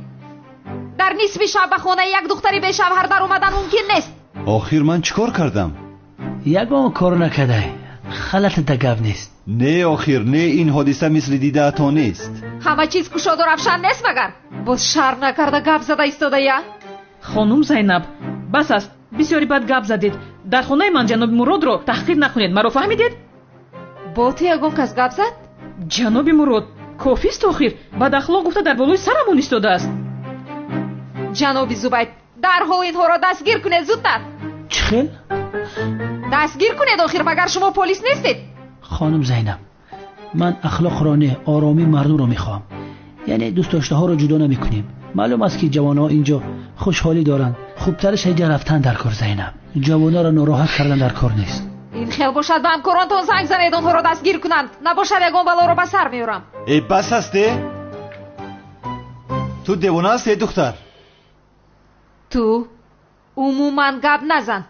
K: Дар нисфи шаб ба хонаи як духтари бешавҳар даромадан мумкин нест.
B: Охир ман чӣ кор кардам?
C: Ягон кор накардай. Халатата гап нест.
B: Не, охир не, ин ҳодиса мисли дидаатон нест.
K: Ҳама чиз кушоду равшан нест магар? Боз шарм накарда гап зада истодая?
L: Хонум Зайнаб, бас аст. Бисёри бад гап задед. Дар хонаи ман ҷаноби Муродро таҳқир накунед. Маро фаҳмидед?
K: Бо ту ягон кас гап зад?
L: Ҷаноби Мурод, кофист охир. Бадахлоқ гуфта дар болои сарамон истодааст.
K: Ҷаноби Зубайд, дарҳол инҳоро дастгир кунед зудтар.
C: Чӣ хел?
K: Дастгир кунед охир, магар шумо полис нестед?
C: Хонум Зайнаб, ман ахлоқро не, оромии мардумро мехоҳам. Яъне дӯстдоштаҳоро ҷудо намекунем. Маълум аст ки ҷавонҳо инҷо хушҳолӣ доранд. Хубтараш инҷа рафтан дар кор, Зайнаб. Ҷавонҳоро нороҳат кардан дар кор нест.
K: Ин хел бошад ба ҳамкоронтон занг занед, онҳоро дастгир кунанд. Набошад ягон балоро ба сар меорам.
B: Э, бас аст, э? Ту девона ҳастӣ, э духтар?
K: Ту умуман гап назан.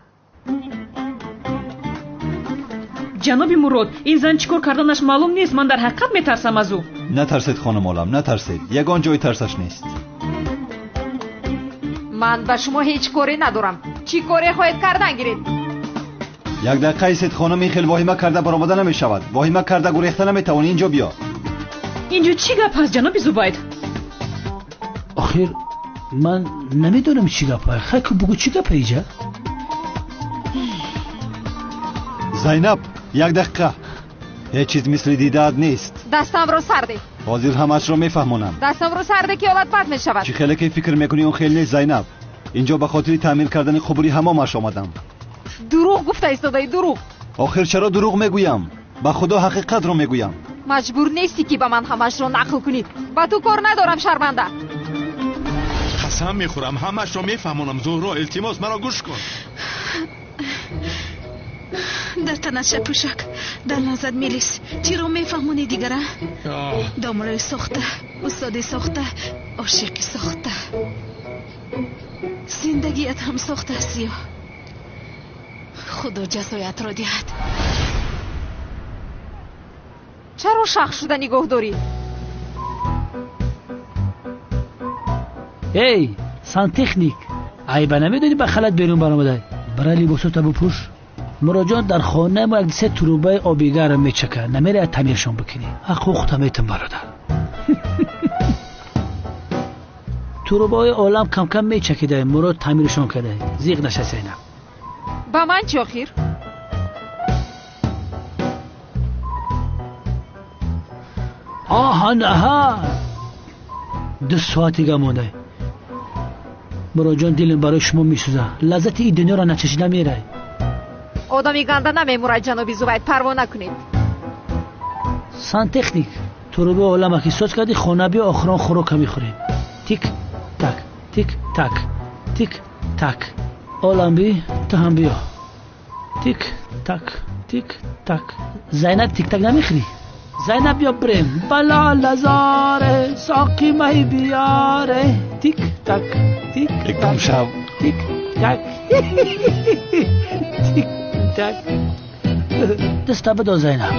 L: Ҷаноби Мурод, ин зан чӣ кор карданаш маълум нест. Ман дар ҳақиқат метарсам аз ӯ.
B: Натарсед, хонум олам, натарсед. Ягон ҷои тарсаш нест.
K: Ман ба шумо ҳеҷ коре надорам. Чӣ коре хоҳед кардан гиред?
B: Як дақиқа истед, хонум, ин хел воҳима карда баромада намешавад. Воҳима карда гурехта наметавонӣ. Инҷо биё.
L: Инҷо чӣ гап ҳаст, ҷаноби Зубайд?
C: Охир ман намедонам чӣ гап. Хай ку бугӯ чӣ гапа иҷа?
B: Зайнаб, як дақиқа. Ҳеҷ чиз мисли дидаат нест.
K: Дастамро сар деҳ.
B: Ҳозир ҳамаашро мефаҳмонам.
K: Дастамро сар деҳ ки ҳолат бад мешавад.
B: Чӣ хеле ки фикр мекунӣ он хел нест, Зайнаб. Инҷо ба хотири таъмир кардани қубури ҳамомаш омадам.
K: Дурӯғ гуфта истодаӣ, дурӯғ.
B: Охир чаро дурӯғ мегӯям? Ба худо ҳақиқатро мегӯям.
K: Маҷбур нестӣ ки ба ман ҳамаашро нақл кунӣ. Ба ту кор надорам, шарманда.
D: Қасам мехӯрам, ҳамаашро мефаҳмонам. Зуҳро, илтимос, маро гӯш кун.
S: Дар танат шапӯшак, дар назад мелис. Чиро мефаҳмонӣ дигара? Домраи сохта, устоди сохта, ошиқи сохта. Зиндагият ҳам сохта аст ё? Худо ҷазоятро диҳад.
K: Чаро шах шуда нигоҳ дорӣ?
C: Эй, сантехник, айба намедонӣ ба халат берун баромадай? Бара либосота бупӯш. Муроҷон, дар хонаи мо як се трубаи оби гарм мечакад. Намераяд таъмиршон бикунӣ. Ҳуқуқта метам, бародар. Трубаҳои олам камкам мечакидай, Мурод таъмиршон кардай. Зиқ наша, Зайнаб.
K: Ба ман чӣ охир?
C: Оҳан, аҳа, 2 соат дига мондай. Муроҷон, дилам барои шумо месӯзад. Лаззати ин дунёро начашида мерай.
K: Одами ганда намемурад, ҷаноби Зубайд, парво накунед.
C: Сантехник, Туруби олама ки соз кардӣ, хона биё, охирон хӯрока мехӯрем. Тик так, тик так, тик так. Олам би, ту ҳам биё. Тик так, тик так. Зайнаб, тик так намехӯрӣ? Зайнаб биё бирем. Балолазоре, соқи май биёре. Тик так, тик
B: так. Шав.
C: Тик так. Тик так. Даста бидо Зайнаб.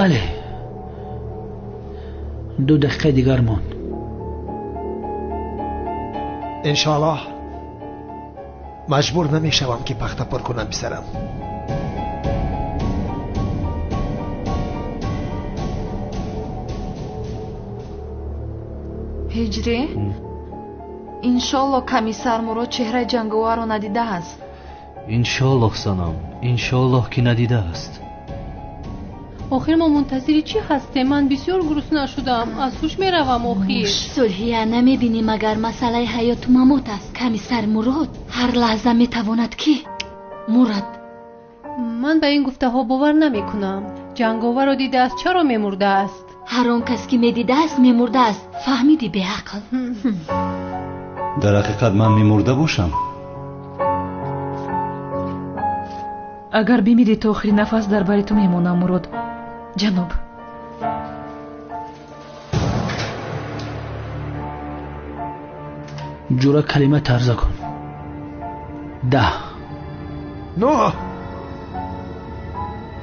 C: Бале, 2 дақиқаи дигар монд.
G: Иншоаллоҳ маҷбур намешавам ки пахта пур кунам, писарам.
O: Ҳиҷрӣ, иншоаллоҳ комиссар Мурод чеҳраи ҷанговарро надидааст.
A: Иншоаллоҳ, санам, иншоаллоҳ ки надидааст.
M: Охир мо мунтазири чӣ ҳастем? Ман бисёр гурусна шудам, аз ҳуш меравам охир.
E: Сулҳия, намебинӣ магар масъалаи ҳаёту мамот аст. Комиссар Мурод ҳар лаҳза метавонад ки мурад.
M: Ман ба ин гуфтаҳо бовар намекунам. Ҷанговарро дидааст, чаро мемурдааст?
E: Ҳар он кас ки медидааст, мемурдааст. Фаҳмидӣ, беақл?
B: Дар ҳақиқат ман мемурда бошам?
L: Агар бимирӣ, то охири нафас дар бари ту мемонам, Мурод. Ҷаноб.
C: Ҷура калима тарза кун. 10,
G: 9,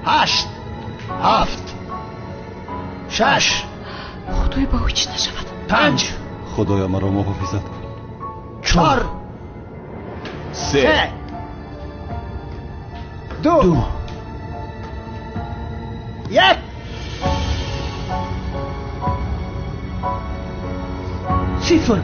G: 8, 7, 6.
L: Худоё, ба ӯ чӣ нашавад?
G: 5.
B: Худоё, маро муҳофизат кун.
G: 4, 3, 2, 1.
C: 0.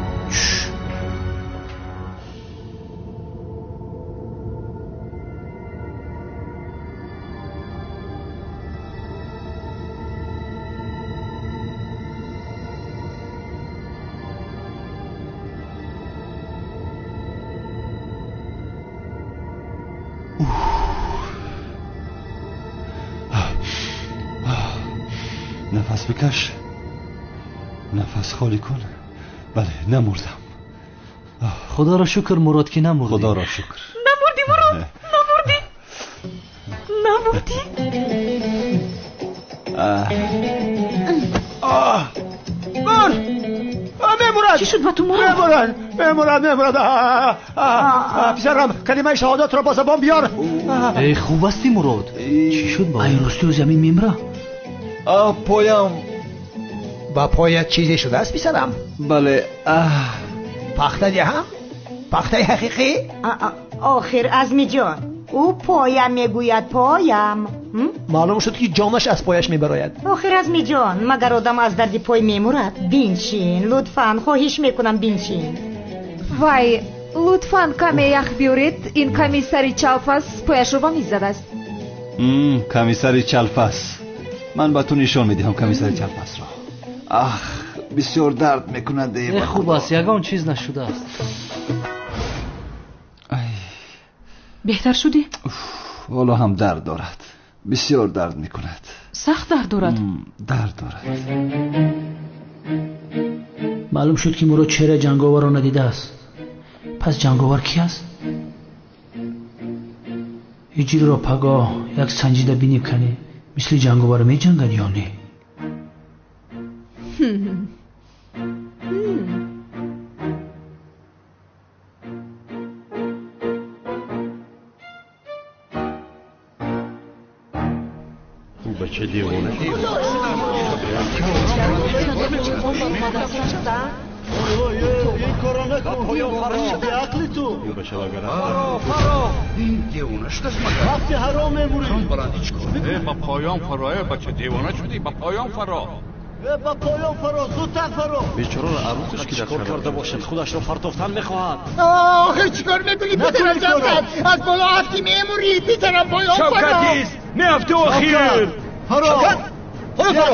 B: Нафас бикаш, нафас холӣ кун. Бале, намурдам.
A: Худоро шукр, Мурод, ки намурдӣ.
B: Худоро шукр.
L: Намурдӣ, Мурод, намурдӣ, намурдӣ.
G: Мур! Мемурад!
L: Чӣ шуд ба ту, Мурод?
G: Мемурад, мемурад, мемурад. Писарам, калимаи шаҳодатро ба забон биёр.
A: Эй, хуб ҳастӣ, Мурод? Чӣ шуд ба
C: Ай, рости замин мемра?
B: Поям.
G: Ба поят чизе шудааст, писарам?
B: Бале.
G: Пахта диҳам? Пахтаи ҳақиқӣ?
I: Охир, Азмиҷон, ӯ поям мегӯяд, поям.
G: Маълум шуд ки ҷонаш аз пояш мебарояд.
I: Охир, Азмиҷон, магар одам аз дарди пой мемурад? Биншин, лутфан, хоҳиш мекунам, биншин.
K: Вай, лутфан каме ях биёред, ин комиссари чалфас пояшро ба миз задааст.
B: Комиссари чалфас. Ман ба ту нишон медиҳам комиссари чалфасро. Ах, бисёр дард мекунад.
A: Хуб аст, ягон чиз нашудааст.
L: Беҳтар шудӣ?
B: Ҳоло ҳам дард дорад, бисёр дард мекунад.
L: Сахт дард дорад?
B: Дард дорад.
C: Маълум шуд ки Мурод чеҳраи ҷанговарро надидааст. Пас ҷанговар ки аст? Ҳиҷриро пагоҳ як санҷида бинем, кани мисли ҷанговар меҷангад ё не.
B: Бача девона.
F: Ин корро накун, беақли ту.
B: Ин бача лагар.
F: Фаро, фаро.
R: Ин девона шудааст магар?
F: Вақти ҳаром мемурӣ.
R: Баландӣ чӣ кор мекунӣ? Ба поён фаро, бача девона шудӣ, ба поён фаро.
F: Ба поён фаро, зудтар фаро.
B: Бечораро арӯсаш ки
A: чикор карда бошад, худашро партофтан мехоҳад.
H: Охир чикор мекунӣ, писарам Шавкат? Аз боло афтӣ мемурӣ, писарам, поён фаро.
F: Шавкат ист, меафтӣ охир. Фаро.
G: Фаро!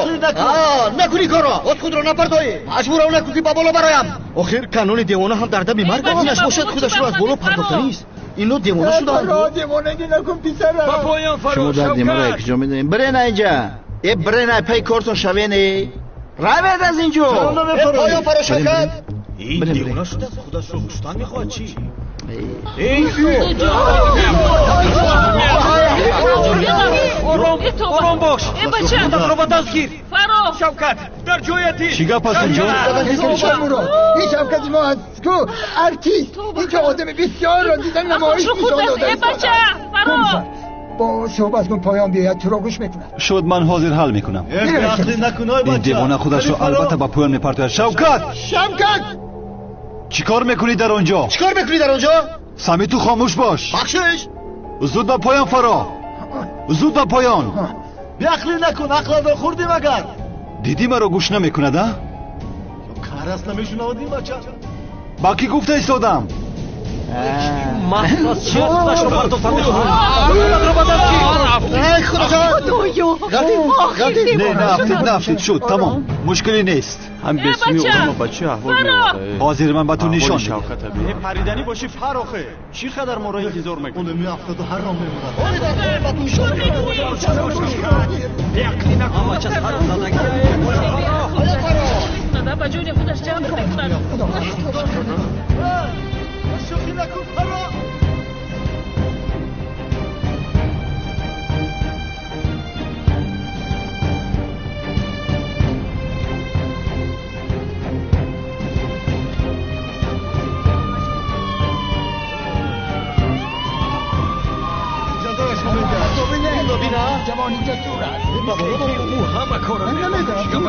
G: Накунӣ корро! От худро напартоӣ! Маҷбурам накун ки ба боло бароям!
U: Охир канони девона ҳам дар дами марг инаш бошад, худашро аз боло партофтанист. Ино девона шудаанд.
H: Фаро, девонагӣ накун, писарам.
F: Ба поён фаро,
T: шумо дарди маро якҷо медонем. Бирен инҷа! Э, бирен ай пай кортон шавен, э! Равед аз инҷо!
G: Поён фаро, Шавкат!
A: Ин девона шудааст, худашро куштан мехоҳад чӣ?
F: Ором, ором бош. Худатро ба даст гир. Шавкат, дар ҷояти.
B: Чӣ гап аст инҷо?
H: Ин Шавкати мо аст ку артист. Инҷо одами бисёрро дидан намоиш нишон додааст. Бо суҳбат кун, поён биёяд, туро гӯш мекунад.
B: Шуд, ман ҳозир ҳал мекунам. Ин девона худашро албатта ба поён мепартояд. Шавкат!
H: Шавкат!
B: Чӣ кор мекунӣ дар он ҷо?
G: Чӣ кор мекунӣ дар он ҷо?
B: Сами, ту хомӯш бош.
G: Бахшиш!
B: Зуд ба поён фаро. Зуд ба поён.
F: Беақлӣ накун, ақлатро хӯрдӣ магар?
B: Дидӣ маро гӯш намекунад, а?
F: Кар аст, намешунавад ин бача.
B: Ба кӣ гуфта истодам?
A: Маст чи аст, худашро партофтан мехоҳад. Худатро ба даст гир.
G: Ай, худоҷон!
E: Худоё!
B: Не, наафтид, наафтид, шуд, тамом. Мушкиле нест.
D: Ҳам бесуми одама ба чӣ аҳвол меовард?
B: Ҳозир ман ба ту нишон медиҳам.
D: Париданӣ бошӣ, фарохе. Чӣ қадар моро интизор мекунӣ?
F: Оне меафтаду ҳаром мемонад.
A: Беақлӣ накун, бача ҳаромзадагӣ.
L: Ба ҷони худаш ҷабр мекунад.
F: Шӯхӣ накун, фаро.
H: ҷавони ҷасур аст.
F: Ӯ ҳама корро намедонам.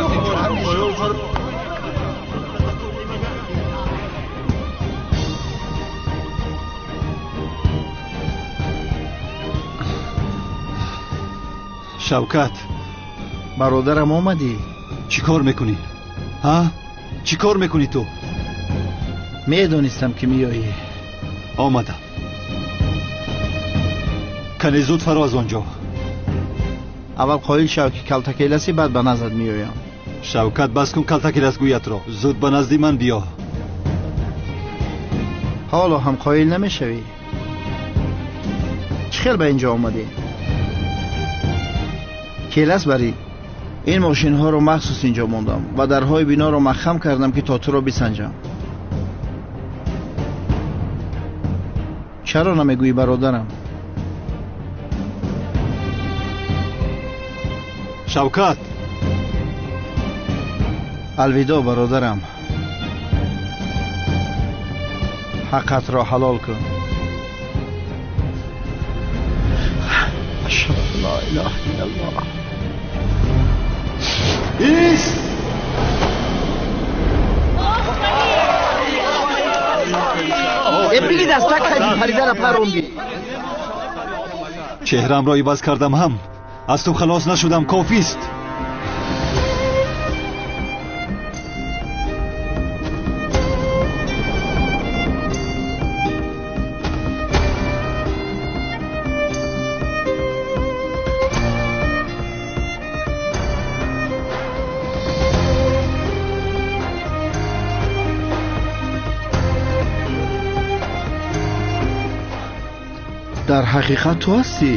B: Шавкат,
T: бародарам, омадӣ?
B: Чӣ кор мекунӣ? Ҳа? Чӣ кор мекунӣ ту?
T: Медонистам ки меоӣ.
B: Омадам. Кане зуд фаро аз он ҷо.
T: Аввал қоил шав ки калтакеласи, баъд ба наздат меоям.
B: Шавкат, бас кун калтакеласгӯятро. Зуд ба назди ман биё.
T: Ҳоло ҳам қоил намешавӣ? Чӣ хел ба инҷо омадӣ? Келас барӣ. Ин мошинҳоро махсус инҷо мондам ва дарҳои биноро маҳкам кардам, ки то туро бисанҷам. Чаро намегӯӣ, бародарам?
B: Шавкат!
T: Алвидо, бародарам. Ҳаққатро ҳалол кун. Ашҳаду ан ла илаҳа иллаллоҳ.
B: Ист!
G: Э, бигир дастак, хайфи паридара парондӣ.
B: Чеҳраамро иваз кардам ҳам аз ту халос нашудам, кофист.
T: Дар ҳақиқат ту ҳастӣ?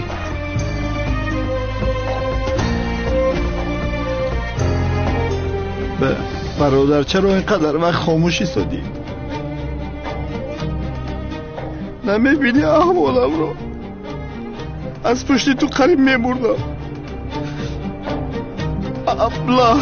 T: Бародар, чаро ин қадар вақт хомӯш истодӣ? Намебинӣ аҳволамро? Аз пушти ту қариб мемурдам. Аблаҳ!